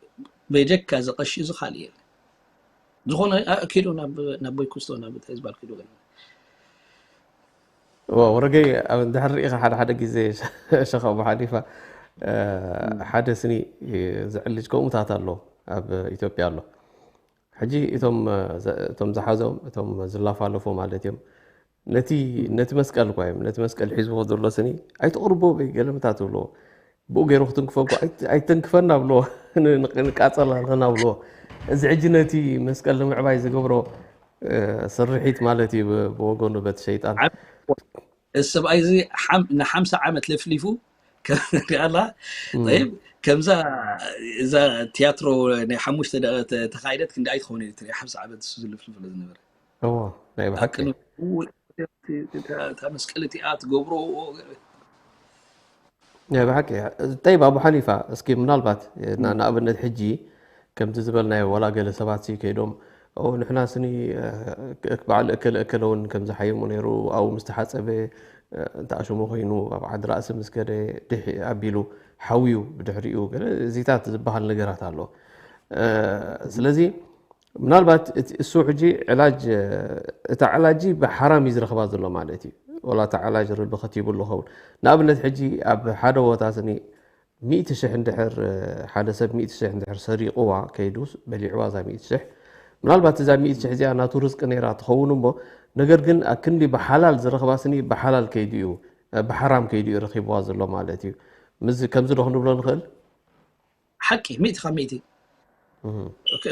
በጀካ እዚ ቀሺ እዚ ካልእ የለ ዝኾነ ኣ- ኪዱ ናብ ናብ ቦይ ኩስቶ ናብ እንታይ ዝበሃል ኪዱ ገለ ዋ ወረገይ ኣብ እንድሕር ርኢኻ ሓደ ሓደ ግዜ ሸኽ ኣቡ ሓኒፋ እ፣ ሓደ ስኒ ዝዕልጅ ከምኡታት ኣሎ ኣብ ኢትዮጵያ ኣሎ ሕጂ እቶም እ፣ ዘ- እቶም ዝሓዞም እቶም ዝላፋለፉ ማለት እዮም ነቲ ነቲ መስቀል እኳ እዮም ነቲ መስቀል ሒዝዎ ዘሎ ስኒ ኣይተቕርቦ በይ ገለምታት ትብልዎ ብኡ ገይሩ ክትንክፎ እኮ ኣይት- ኣይተንክፈና ብልዎ ን- ን- ንቃፀል ኣለና ብልዎ እዚ ሕጂ ነቲ መስቀል ንምዕባይ ዝገብሮ እ፣ ስርሒት ማለት እዩ ብ- ብወገኑ በቲ ሸይጣን ዓብ- እዚ ሰብኣይ እዚ ሓም- ንሓምሳ ዓመት ለፍሊፉ ከላ ይብ ከምዛ እዛ ቲያትሮ ናይ ሓሙሽተ ደቂ ተ- ተኻይደት ክንዲ ኣይትኸውን እዩ ትርኢ ሓምሳ ዓመት እሱ ዝልፍልፍ ስለ ዝነበረ እዎ ናይ ብሓቂ ኣቅን እታ መስቀል እቲኣ ትገብሮ ናይ ብሓቂ እያ። ጠይብ ኣቡ ሓኒፋ እስኪ ምናልባት ና- ንኣብነት ሕጂ ከምቲ ዝበልናዮ ዋላ ገለ ሰባት ሲ ከይዶም ንሕና ስኒ በዓል እከለ እከለ እውን ከምዚ ሓይሙ ነይሩ። ኣብኡ ምስ ተሓፀበ እንተኣሸሞ ኮይኑ ኣብ ዓዲ ራእሲ ምስ ከደ ድሕ ኣቢሉ ሓውዩ ብድሕሪኡ ገለ እዚታት ዝበሃል ነገራት ኣሎ። ስለዚ ምናልባት እሱ ሕጂ ዕላጅ እታ ዕላጂ ብሓራም እዩ ዝረኽባ ዘሎ ማለት እዩ። ወላ እታ ዕላጅ ረቢ ከቲቡ ኣሎ ኸውን። ንኣብነት ሕጂ ኣብ ሓደ ቦታ ስኒ ሚእቲ ሽሕ እንድሕር ሓደ ሰብ ሚእቲ ሽሕ እንድሕር ሰሪቕዋ ከይዱ በሊዕዋ እዛ ሚእቲ ሽሕ ምናልባት እዛ ሚእቲ ሽሕ እዚኣ ናቱ ርዝቂ ነይራ ትኸውን እሞ ነገር ግን ኣክንዲ ብሓላል ዝረኽባ ስኒ ብሓላል ከይዱ እዩ ብሓራም ከይዱ እዩ ረኺብዋ ዘሎ ማለት እዩ። ምስ ከምዚ ዶ ክንብሎ ንኽእል? ሓቂ ሚእቲ ካብ ሚእቲ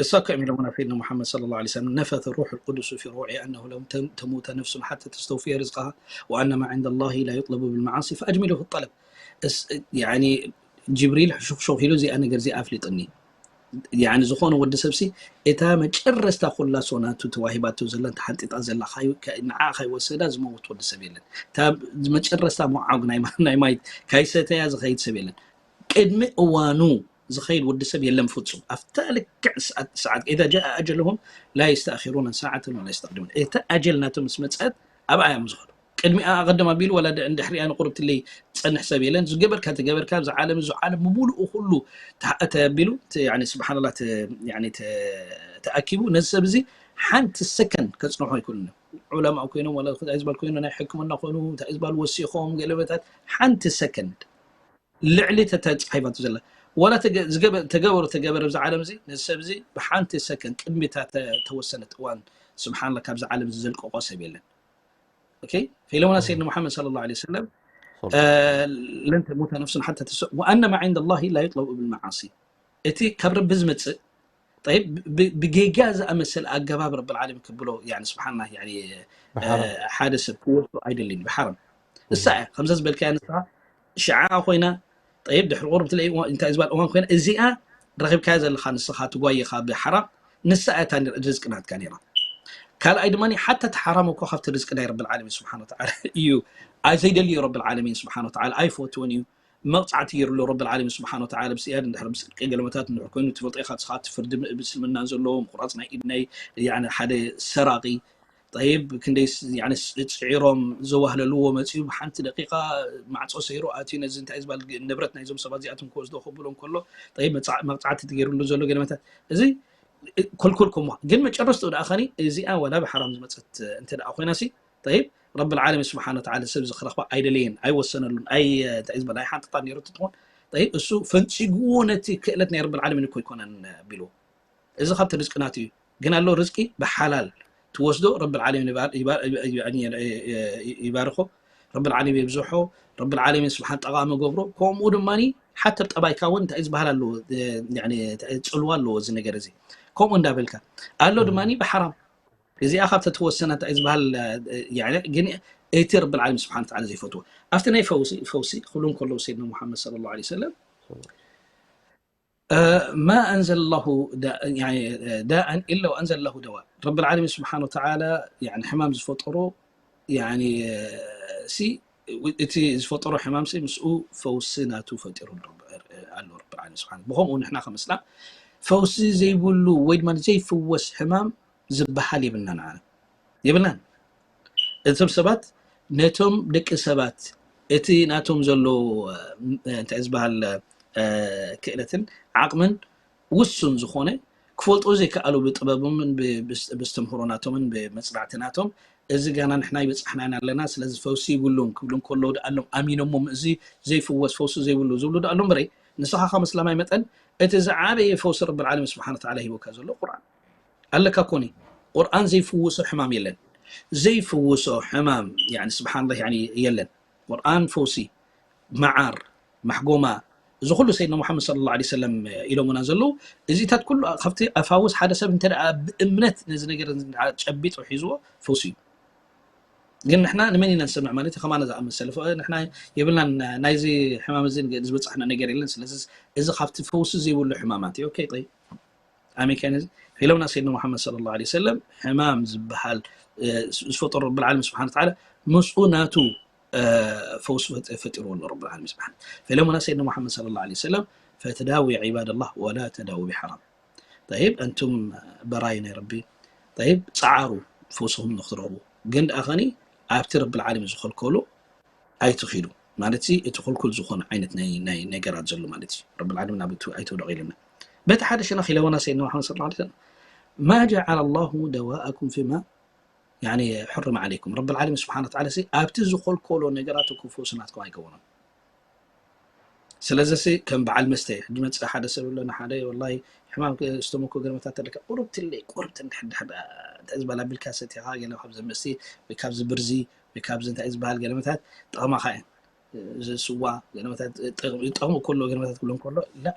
እሳ እኮ እዮም ኢሎምና ሰይድና ሙሓመድ صلى الله عليه وسلم نفث روح القدس في روعي أنه لم تموت نفس حتى تستوفي رزقها وأن ما عند الله لا يطلب بالمعاصي فأجملوا في الطلب ጅብሪል ሕሹኽሹኽ ኢሉ እዚኣ ነገር እዚኣ ኣፍሊጥኒ ዝኾነ ወዲ ሰብሲ እታ መጨረስታ ኩላ ሶናቱ ተዋሂባቶ ዘላ ተሓንጢጣ ዘላ ንዓ ካይወሰዳ ዝመውት ወዲ ሰብ የለን። መጨረስታ መዓጉ ናይ ማይ ካይሰተያ ዝኸይድ ሰብ የለን። ቅድሚ እዋኑ ዝኸይድ ወዲ ሰብ የለን ፍጹም ኣብታ ልክዕ ሰዓት إذا جاء أجلهم لا يستأخرون ساعة ولا يستقدمون እታ ኣጀል ናቶም ምስ መፀት ኣብኣ እዮም ዝኸዱ። ቅድሚኣ ኣቐድም ኣቢሉ ወላ እንድሕሪኣ ንቁርብትለይ ትጸንሕ ሰብ የለን። ዝገበርካ ተገበርካ ኣብዚ ዓለም እዚ ዓለም ብምሉኡ ኩሉ ተሓእተ ኣቢሉ ስብሓንላ ተኣኪቡ ነዚ ሰብ እዚ ሓንቲ ሰከንድ ከጽንሖ ኣይክእሉን እዮም። ዑለማ ኮይኖም ወላ እንታይ ዝበል ኮይኑ ናይ ሕክምና ኮይኑ እንታይ ዝበል ወሲኾም ገለበታት ሓንቲ ሰከንድ ልዕሊ ተተጻሒፋቱ ዘላ ወላ ተገበሩ ተገበረ ኣብዚ ዓለም እዚ ነዚ ሰብ እዚ ብሓንቲ ሰከንድ ቅድሚታ ተወሰነት እዋን ስብሓንላ ካብዚ ዓለም ዝዘልቀቆ ሰብ የለን። ፈለሙና ሰይድና ሙሓመድ صلى الله عليه وسلم لن تموت نفس حتى تستوفي وأن ما عند الله لا يطلب بالمعاصي እቲ ካብ ረቢ ዝመፅእ ብጌጋ ዝኣመሰለ ኣገባብ ረቢ ዓለሚን ክብሎ ስብሓና ሓደ ሰብ ክወስዶ ኣይደልን ብሓራም እሳ እያ ከምዛ ዝበልካያ ንስኻ ሽዓ ኮይና ጠይብ ድሕሪ ቁርብ ትለይ እንታይ ዝበል እዋን ኮይና እዚኣ ረኺብካያ ዘለኻ ንስኻ ትጓይኻ ብሓራም ንሳ እያ እታ ርዝቂ ናትካ ነይራ ካልኣይ ድማ ሓታ እቲ ሓራም እኮ ካብቲ ርዝቂ ናይ ረብል ዓለሚን ስብሓን ወተዓላ እዩ ኣይዘይደልዩ ረብል ዓለሚን ስብሓን ወተዓላ ኣይፈትዎን እዩ መቕፃዕቲ ገይሩሉ ረብል ዓለሚን ስብሓን ወተዓላ ብስያድ እንድሕር ብስልቂ ገለመታት እንድሕር ኮይኑ ትፈልጦ ኢኻ ንስኻ እቲ ፍርዲ ብእስልምና ዘለዎ ምቁራፅ ናይ ኢድ ናይ ሓደ ሰራቂ ጠይብ ክንደይ ጽዒሮም ዘዋህለልዎ መፅኡ ብሓንቲ ደቂቃ ማዕፆ ሰይሩ ኣትዩ ነዚ እንታይ ዝበል ንብረት ናይዞም ሰባት እዚኣቶም ክወስዶ ክብሎ እንከሎ ጠይብ መቕፃዕቲ ትገይሩሉ ዘሎ ገለመታት እዚ ኮልኮል ኮሞ ግን መጨረስቱ ደኣ ኸኒ እዚኣ ወላ ብሓራም ዝመፀት እንተ ደኣ ኮይና ሲ ጠይብ ረብል ዓለሚን ስብሓን ወተዓላ ሰብ ዝኽረኽባ ኣይደለየን ኣይወሰነሉን ኣይ እንታይ ዝበል ኣይ ሓንጥጣ ነይሩ ትትኾን ጠይብ እሱ ፈንፂግዎ ነቲ ክእለት ናይ ረብል ዓለሚን እኮ ይኮነን ቢልዎ እዚ ካብቲ ርዝቂ ናቱ እዩ ግን ኣሎ ርዝቂ ብሓላል ትወስዶ ረብል ዓለሚን ይባርኾ ረብል ዓለሚን የብዝሖ ረብል ዓለሚን ስብሓን ጠቓሚ ገብሮ ከምኡ ድማ ሓተ ጠባይካ እውን እንታይ ዝበሃል ኣለዎ ፅልዋ ኣለዎ እዚ ነገር እዚ ከምኡ እንዳበልካ ኣሎ ድማ ብሓራም እዚኣ ካብተ ትወሰነ እንታይ ዝበሃል ግን እቲ ረብል ዓለሚን ስብሓን ወተዓላ ዘይፈትዎ ኣብቲ ናይ ፈውሲ ፈውሲ ክብሉ ከለዉ ሰይድና ሙሓመድ صلى الله عليه وسلم ما أنزل الله داء إلا وأنزل له دواء ረብል ዓለሚን ስብሓን ወተዓላ ሕማም ዝፈጠሮ ሲ እቲ ዝፈጠሮ ሕማም ሲ ምስኡ ፈውሲ ናቱ ፈጢሩ ኣሎ ረብል ዓለሚን ስብሓን ብኸምኡ ንሕና ከም እስላም ፈውሲ ዘይብሉ ወይ ድማ ዘይፍወስ ሕማም ዝበሃል የብልና ንዓና የብልናን እቶም ሰባት ነቶም ደቂ ሰባት እቲ ናቶም ዘሎ እንታይ ዝበሃል ክእለትን ዓቕምን ውሱን ዝኾነ ክፈልጦ ዘይከኣሉ ብጥበቦምን ብስተምህሮ ናቶምን ብመፅናዕቲ ናቶም እዚ ጋና ንሕና ይበፃሕና ኢና ኣለና ስለዚ ፈውሲ ይብሉን ክብሉ ከለዉ ደኣሎም ኣሚኖሞም እዚ ዘይፍወስ ፈውሲ ዘይብሉ ዝብሉ ደኣሎም በረይ ንስኻ ከም እስላማይ መጠን እቲ ዝዓበየ ፈውሲ ረብል ዓለሚን ስብሓን ወተዓላ ሂቦካ ዘሎ ቁርኣን ኣለካ ኮኒ ቁርኣን ዘይፍውሶ ሕማም የለን ዘይፍውሶ ሕማም ስብሓን የለን ቁርኣን ፈውሲ መዓር ማሕጎማ እዚ ኩሉ ሰይድና ሙሓመድ صلى الله عليه وسلم ኢሎሙና ዘለዉ እዚታት ኩሉ ካብቲ ኣፋውስ ሓደ ሰብ እንተ ብእምነት ነዚ ነገር ጨቢጡ ሒዝዎ ፈውሲ እዩ ግን ንሕና ንመን ኢና ንሰምዕ ማለት ከማና ዝኣመሰለ ንሕና የብልናን ናይዚ ሕማም እዚ ዝበፅሐና ነገር የለን ስለዚ እዚ ካብቲ ፈውሲ ዘይብሉ ሕማማት እዩ ኦኬ ጠይብ ኣሜን ከይነ ኢሎምና ሰይድና ሙሓመድ صلى الله عليه وسلم ሕማም ዝበሃል ዝፈጠሩ ረብል ዓለሚን ስብሓን ወተዓላ ምስኡ ናቱ ፈውሲ ፈጢርዎ ኣሎ ረብል ዓለሚን ስብሓን ኢሎምና ሰይድና ሙሓመድ صلى الله عليه وسلم فتداوي عباد الله ولا تداوي بحرام طيب أنتم براي ናይ ረቢ ጠይብ፣ ጸዓሩ ፈውስኹም ንክትረኽቡ። ግን ደኣ ኸኒ ኣብቲ ረብል ዓለሚን ዝኸልከሎ ኣይትኺዱ። ማለት ሲ እቲ ክልኩል ዝኾነ ዓይነት ናይ፣ ናይ ነገራት ዘሎ ማለት እዩ። ረብል ዓለሚን ኣብ እቲ ኣይትውደቕ ኢልና። በቲ ሓደ ሸነኽ ኢለወና ሰይድና መሓመድ ሰለላሁ ዐለይሂ ወሰለም፣ "ማ ጀዐለ ላሁ ደዋአኩም ፊማ፣ ያኒ፣ ሑርመ ዐለይኩም።" ረብል ዓለሚን ስብሓነ ወተዓላ ሲ ኣብቲ ዝኸልከሎ ነገራት እኮ ፈውሲ ናትኩም ኣይገበሮን። ስለዚ ሲ ከም በዓል መስተ እዩ። ሕጂ መጽእ ሓደ ሰብ ይብሎ ንሓደ፣ "ወላሂ ሕማም ክ-፣ ስቶመኮ ገለመታት ኣለካ፣ ቁርብትለይ፣ ቁርብት እንድሕር ድሕር፣ እንታይ ዝበሃል ኣቢልካ ሰቲኻ፣ ገለ ካብዚ መስተ ወይ ካብዚ ብርዚ ወይ ካብዚ እንታይ ዝበሃል ገለመታት ጠቕማኻ እየን። እዚ ስዋ ገለመታት ጠቕ-፣ ይጠቕሙ ከሎ ገለመታት ክብሎም ከሎ፣ ላ፣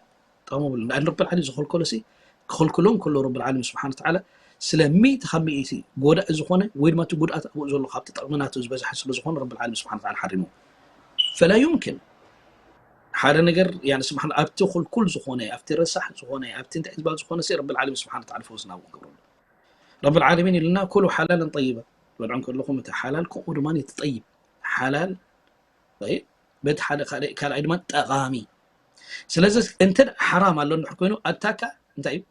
ጠቕሙ ብሉ። ንኣን ረብል ዓለሚን ዝኸልከሎ ሲ ክኽልክሎም ከሎ ረብል ዓለሚን ስብሓነ ወተዓላ ስለ ሚእቲ ካብ ሚእቲ ጎዳኢ ዝኾነ ወይ ድማ እቲ ጉድኣት ኣብኡ ዘሎ ካብቲ ጠቕሚ ናቱ ዝበዝሐ ስለ ዝኾነ ረብል ዓለሚን ስብሓነ ወተዓላ ሓሪሙ። ፈላ ዩምኪን ሓደ ነገር፣ ያኒ፣ ስብሓን፣ ኣብቲ ኩልኩል ዝኾነ፣ ኣብቲ ረሳሕ ዝኾነ፣ ኣብቲ እንታይ ዝበሃል ዝኾነ ሲ ረብል ዓለሚን ስብሓን ወተዓላ ፈውሲ ናብኡ ክገብረሉ። ረብል ዓለሚን ኢልና ኩሉ ሓላልን ጠይባ። ትበልዖ ከለኹም እቲ ሓላል ከምኡ ድማ እቲ ጠይብ። ሓላል፣ ጠይብ፣ በቲ ሓደ ካልእ፣ ካልኣይ ድማ ጠቓሚ። ስለዚ እንተ ሓራም ኣሎ እንድሕር ኮይኑ ኣታካ እንታይ እዩ?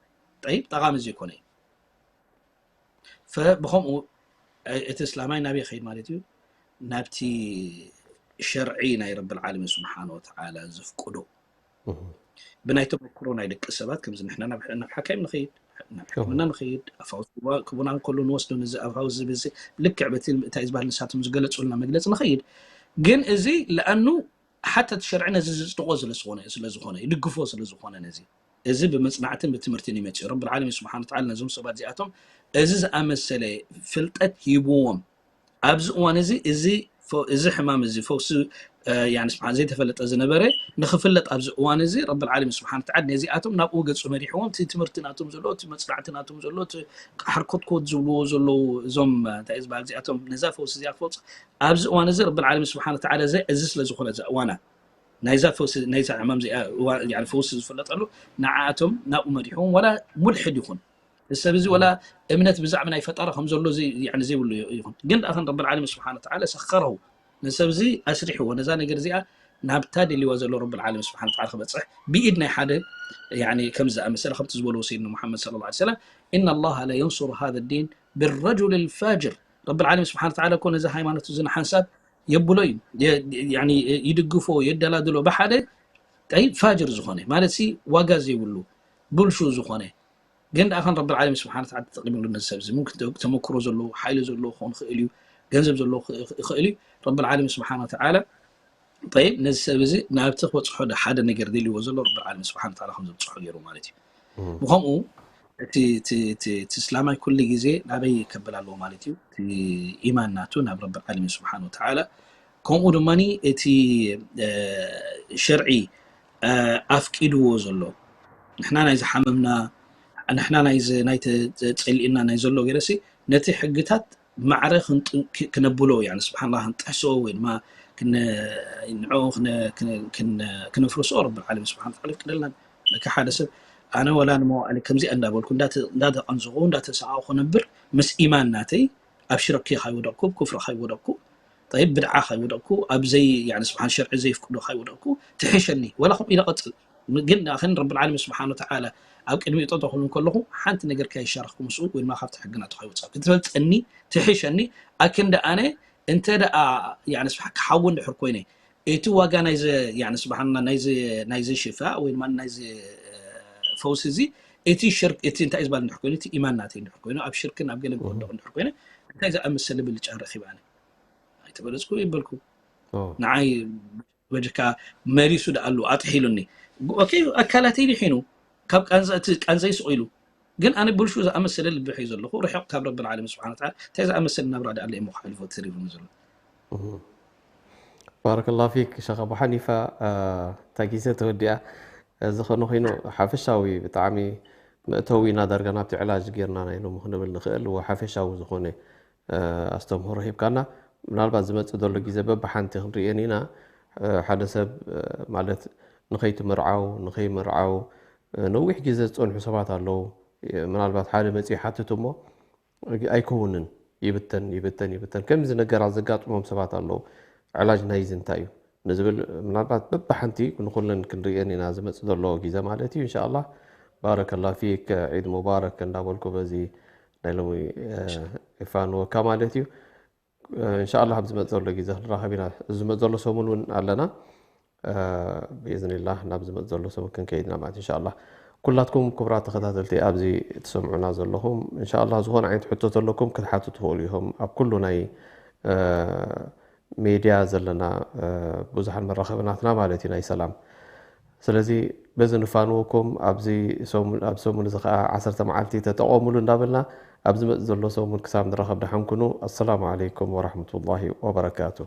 ጠይብ፣ ጠቓሚ ዘይኮነ እዩ። ፈ-፣ ብኸምኡ፣ እ-፣ እቲ እስላማይ ናበይ ይኸይድ ማለት እዩ? ናብቲ ሸርዒ ናይ ረብል ዓለሚን ስብሓን ወተዓላ ዘፍቅዶ። እህ። ብናይ ተመክሮ ናይ ደቂ ሰባት፣ ከምዚ ንሕና ናብ፣ ናብ ሓካይም ንኸይድ፣ ናብ ሕክምና ንኸይድ፣ ኣፋውስ ክቡና እንከሎ ንወስዶ፣ ነዚ ኣፋውስ ዝብል ልክዕ በቲ እንታይ ዝበሃል ንሳቶም ዝገለጹልና መግለጺ ንኸይድ። ግን እዚ ለኣኑ ሓታ እቲ ሸርዒ ነዚ ዝጽድቆ ስለ ዝኾነ፣ ስለ ዝኾነ፣ ይድግፎ ስለ ዝኾነ ነዚ። እዚ ብመጽናዕትን ብትምህርትን ይመጽእ። ረብል ዓለሚን ስብሓን ወተዓላ ነዞም ሰባት እዚኣቶም እዚ ዝኣመሰለ ፍልጠት ሂብዎም። ኣብዚ እዋን እዚ፣ እዚ ፈ-፣ እዚ ሕማም እዚ ፈውሲ፣ እ፣ ያኒ ስብሓን ዘይተፈለጠ ዝነበረ ንኽፍለጥ ኣብዚ እዋን እዚ ረብል ዓለሚን ስብሓን ወተዓላ ነዚኣቶም ናብኡ ገጹ መሪሕዎም። እቲ ትምህርቲ ናቶም ዘሎ፣ እቲ መጽናዕቲ ናቶም ዘሎ፣ እቲ ሓርኮትኮት ዝብልዎ ዘለዉ እዞም፣ እ፣ እንታይ እዩ ዝበሃል እዚኣቶም ነዛ ፈውሲ እዚኣ ክፈውጽ ኣብዚ እዋን እዚ ረብል ዓለሚን ስብሓን ወተዓላ እዚ፣ እዚ ስለ ዝኾነ እዛ እዋና ናይዛ ፈውሲ፣ ናይዛ ሕማም እዚኣ እዋ-፣ ያኒ ፈውሲ ዝፍለጠሉ ንዓኣቶም ናብኡ መሪሕዎም። ዋላ ሙልሕድ ይኹን፣ እዚ ሰብ እዚ ዋላ እምነት ብዛዕባ ናይ ፈጣሪ ከም ዘሎ ዘይ-፣ ያኒ ዘይብሉ ይኹን፣ ግን ደኣ ከም ረብል ዓለሚን ስብሓን ወተዓላ ሰኸረሁ፣ ነዚ ሰብ እዚ ኣስሪሕዎ፣ ነዛ ነገር እዚኣ ናብታ ደልይዋ ዘሎ ረብል ዓለሚን ስብሓን ወተዓላ ክበጽሕ ብኢድ ናይ ሓደ፣ ያኒ ከም ዝኣመሰለ ከምቲ ዝበልዎ ሰይድና ሙሓመድ ሰለላሁ ዐለይሂ ወሰለም፣ "ኢነ ላሃ ለየንሱሩ ሃዘ ዲን ብረጁል ልፋጅር።" ረብል ዓለሚን ስብሓን ወተዓላ እኮ ነዚ ሃይማኖት እዚ ንሓንሳብ የብሎ እዩ። የ-፣ ያኒ ይድግፎ፣ የደላድሎ ብሓደ ጠይብ ፋጅር ዝኾነ፣ ማለት ሲ ዋጋ ዘይብሉ፣ ብልሹ ዝኾነ። ግን ደኣ ከም ረብል ዓለሚን ስብሓን ወተዓላ ተጠቂምሉ ነዚ ሰብ እዚ። ሙምኪን ተ-፣ ተመክሮ ዘለዎ፣ ሓይሊ ዘለዎ ክኸውን ይኽእል እዩ፣ ገንዘብ ዘለዎ ክ-፣ ይኽእል እዩ። ረብል ዓለሚን ስብሓን ወተዓላ፣ ጠይብ፣ ነዚ ሰብ እዚ ናብቲ ክበጽሖ ደ-፣ ሓደ ነገር ደልይዎ ዘሎ ረብል ዓለሚን ስብሓን ወተዓላ ከም ዘብጽሖ ገይሩ ማለት እዩ። እም። ብኸምኡ እቲ፣ እቲ፣ እቲ፣ እቲ እስላማይ ኩሉ ግዜ ናበይ ከብል ኣለዎ ማለት እዩ? እቲ ኢማን ናቱ ናብ ረብል ዓለሚን ስብሓን ወተዓላ፣ ከምኡ ድማ እቲ፣ እ፣ ሸርዒ፣ እ፣ ኣፍቂድዎ ዘሎ፣ ንሕና ናይ ዝሓመምና፣ ንሕና ናይ ዝ-፣ ናይ ተ-፣ ጸሊእና ናይ ዘሎ ገለሲ፣ ነቲ ሕግታት ማዕረ ክንጥ-፣ ክ-፣ ክነብሎ፣ ያኒ ስብሓንላህ፣ ክንጥሕሶ ወይ ድማ ክን-፣ ንዕኡ ክነ-፣ ክን-፣ ክን-፣ ክነፍርሶ ረብል ዓለሚን ስብሓን ወተዓላ ይፍቅደልና። ለካ ሓደ ሰብ ኣነ ወላ ንመዋእለ ከምዚኣ እንዳበልኩ፣ እንዳተ-፣ እንዳተቐንዘኹ፣ እንዳተሰቓቑ ክነብር፣ ምስ ኢማን ናተይ ኣብ ሽርኪ ካይወደቕኩ፣ ኣብ ኩፍሪ ካይወደቕኩ፣ ጠይብ፣ ብድዓ ካይወደቕኩ፣ ኣብ ዘይ-፣ ያኒ ስብሓን ሸርዒ ዘይፍቅዶ ካይወደቕኩ፣ ትሕሸኒ። ወላ ከምኡ ኢለ ቀጽል። ግን ደኣ ከን ረብል ዓለሚን ስብሓን ወተዓላ ኣብ ቅድሚኡ ጠጠው ክብል ከለኹ፣ ሓንቲ ነገር ካይሻረኽኩ ምስኡ፣ ወይ ድማ ካብቲ ሕጊ ናቱ ካይወጻእኩ። ትበልጸኒ፣ ትሕሸኒ፣ ኣክንዲ ኣነ እንተ ደኣ፣ ያኒ ስብሓ-፣ ክሓዊ እንድሕር ኮይነ፣ እቲ ዋጋ ናይዚ፣ ያኒ ስብሓንላ፣ ናይዚ፣ ናይዚ ሽፋእ ወይ ድማ ናይዚ፣ እ፣ ፈውሲ እዚ፣ እቲ ሽርክ፣ እቲ እንታይ እዩ ዝበሃል እንድሕር ኮይኑ፣ እቲ ኢማን ናተይ እንድሕር ኮይኑ፣ ኣብ ሽርክን ኣብ ገለን ክወድቕ እንድሕር ኮይነ፣ እንታይ ዝኣመሰለ ብልጫ ረኺበ ኣነ? ኣይተበለጽኩ ይበልኩ። ኦ። ንዓይ በጅካ መሊሱ ደኣሉ ኣጥሒሉኒ። ኦኬ፣ ኣካላተይ ድሒኑ፣ ካብ ቃንዛ፣ እቲ ቃንዘይ ስቕ ኢሉ። ግን ኣነ ብልሹ ዝኣመሰለ ልቢ ሒዘ ኣለኹ፣ ርሑቕ ካብ ረብል ዓለሚን ስብሓን ወተዓላ። እንታይ ዝኣመሰለ ናብራ ደኣ ኣሎ እሞ ክሓልፎ ተሪፉኒ ዘሎ? እህ። ባረከላሁ ፊክ ሸኽ ኣቡ ሓኒፋ፣ እ፣ እታ ግዜ ተወዲኣ። እዚ ኾነ ኾይኑ ሓፈሻዊ ብጣዕሚ መእተዊ ኢና ዳርጋ ናብቲ ዕላጅ ጌርና ናይ ሎሚ ክንብል ንኽእል፣ ወሓፈሻዊ ዝኾነ፣ እ፣ ኣስተምህሮ ሂብካና። ምናልባት ዝመጽእ ዘሎ ግዜ በብሓንቲ ክንርእየን ኢና። እ፣ ሓደ ሰብ፣ እ፣ ማለት ንኸይትምርዓው፣ ንኸይምርዓው፣ እ፣ ነዊሕ ግዜ ዝጸንሑ ሰባት ኣለዉ። እ፣ ምናልባት ሓደ መጺኡ ይሓትት እሞ ኣይከውንን፣ ይብተን፣ ይብተን፣ ይብተን። ከምዚ ነገራት ዘጋጥሞም ሰባት ኣለዉ። ዕላጅ ናይዚ እንታይ እዩ ንዝብል ምናልባት በብሓንቲ ንኹለን ክንርእየን ኢና ዝመጽእ ዘሎ ግዜ ማለት እዩ። ኢንሻኣላህ። ባረከላሁ ፊክ፣ ዒድ ሙባረክ እንዳበልኩ በዚ ናይ ሎሚ የፋንወካ ማለት እዩ። እንሻላ ኣብ ዝመፅ ዘሎ ግዜ ክንራኸብ ኢና። እዚ ዝመፅ ዘሎ ሰሙን እውን ኣለና። ብኢዝኒላህ ናብ ዝመፅ ዘሎ ሰሙን ክንከይድ ኢና ማለት እንሻላ። ኩላትኩም ክቡራት ተኸታተልቲ ኣብዚ ትሰምዑና ዘለኹም እንሻላ ዝኾነ ዓይነት ሕቶ ዘለኩም ክትሓቱ ትኽእሉ ኢኹም ኣብ ኩሉ ናይ ሜድያ ዘለና ብዙሓን መራኸብናትና ማለት እዩ ናይ ሰላም። ስለዚ በዚ ንፋንወኩም ኣብዚ ኣብ ሰሙን እዚ ከዓ ዓሰርተ መዓልቲ ተጠቐሙሉ እንዳበልና ኣብ ዝመፅ ዘሎ ሰሙን ክሳብ ንራኸብ ደሓንኩኑ። ኣሰላሙ ዓለይኩም ወራሕመቱላሂ ወበረካቱ።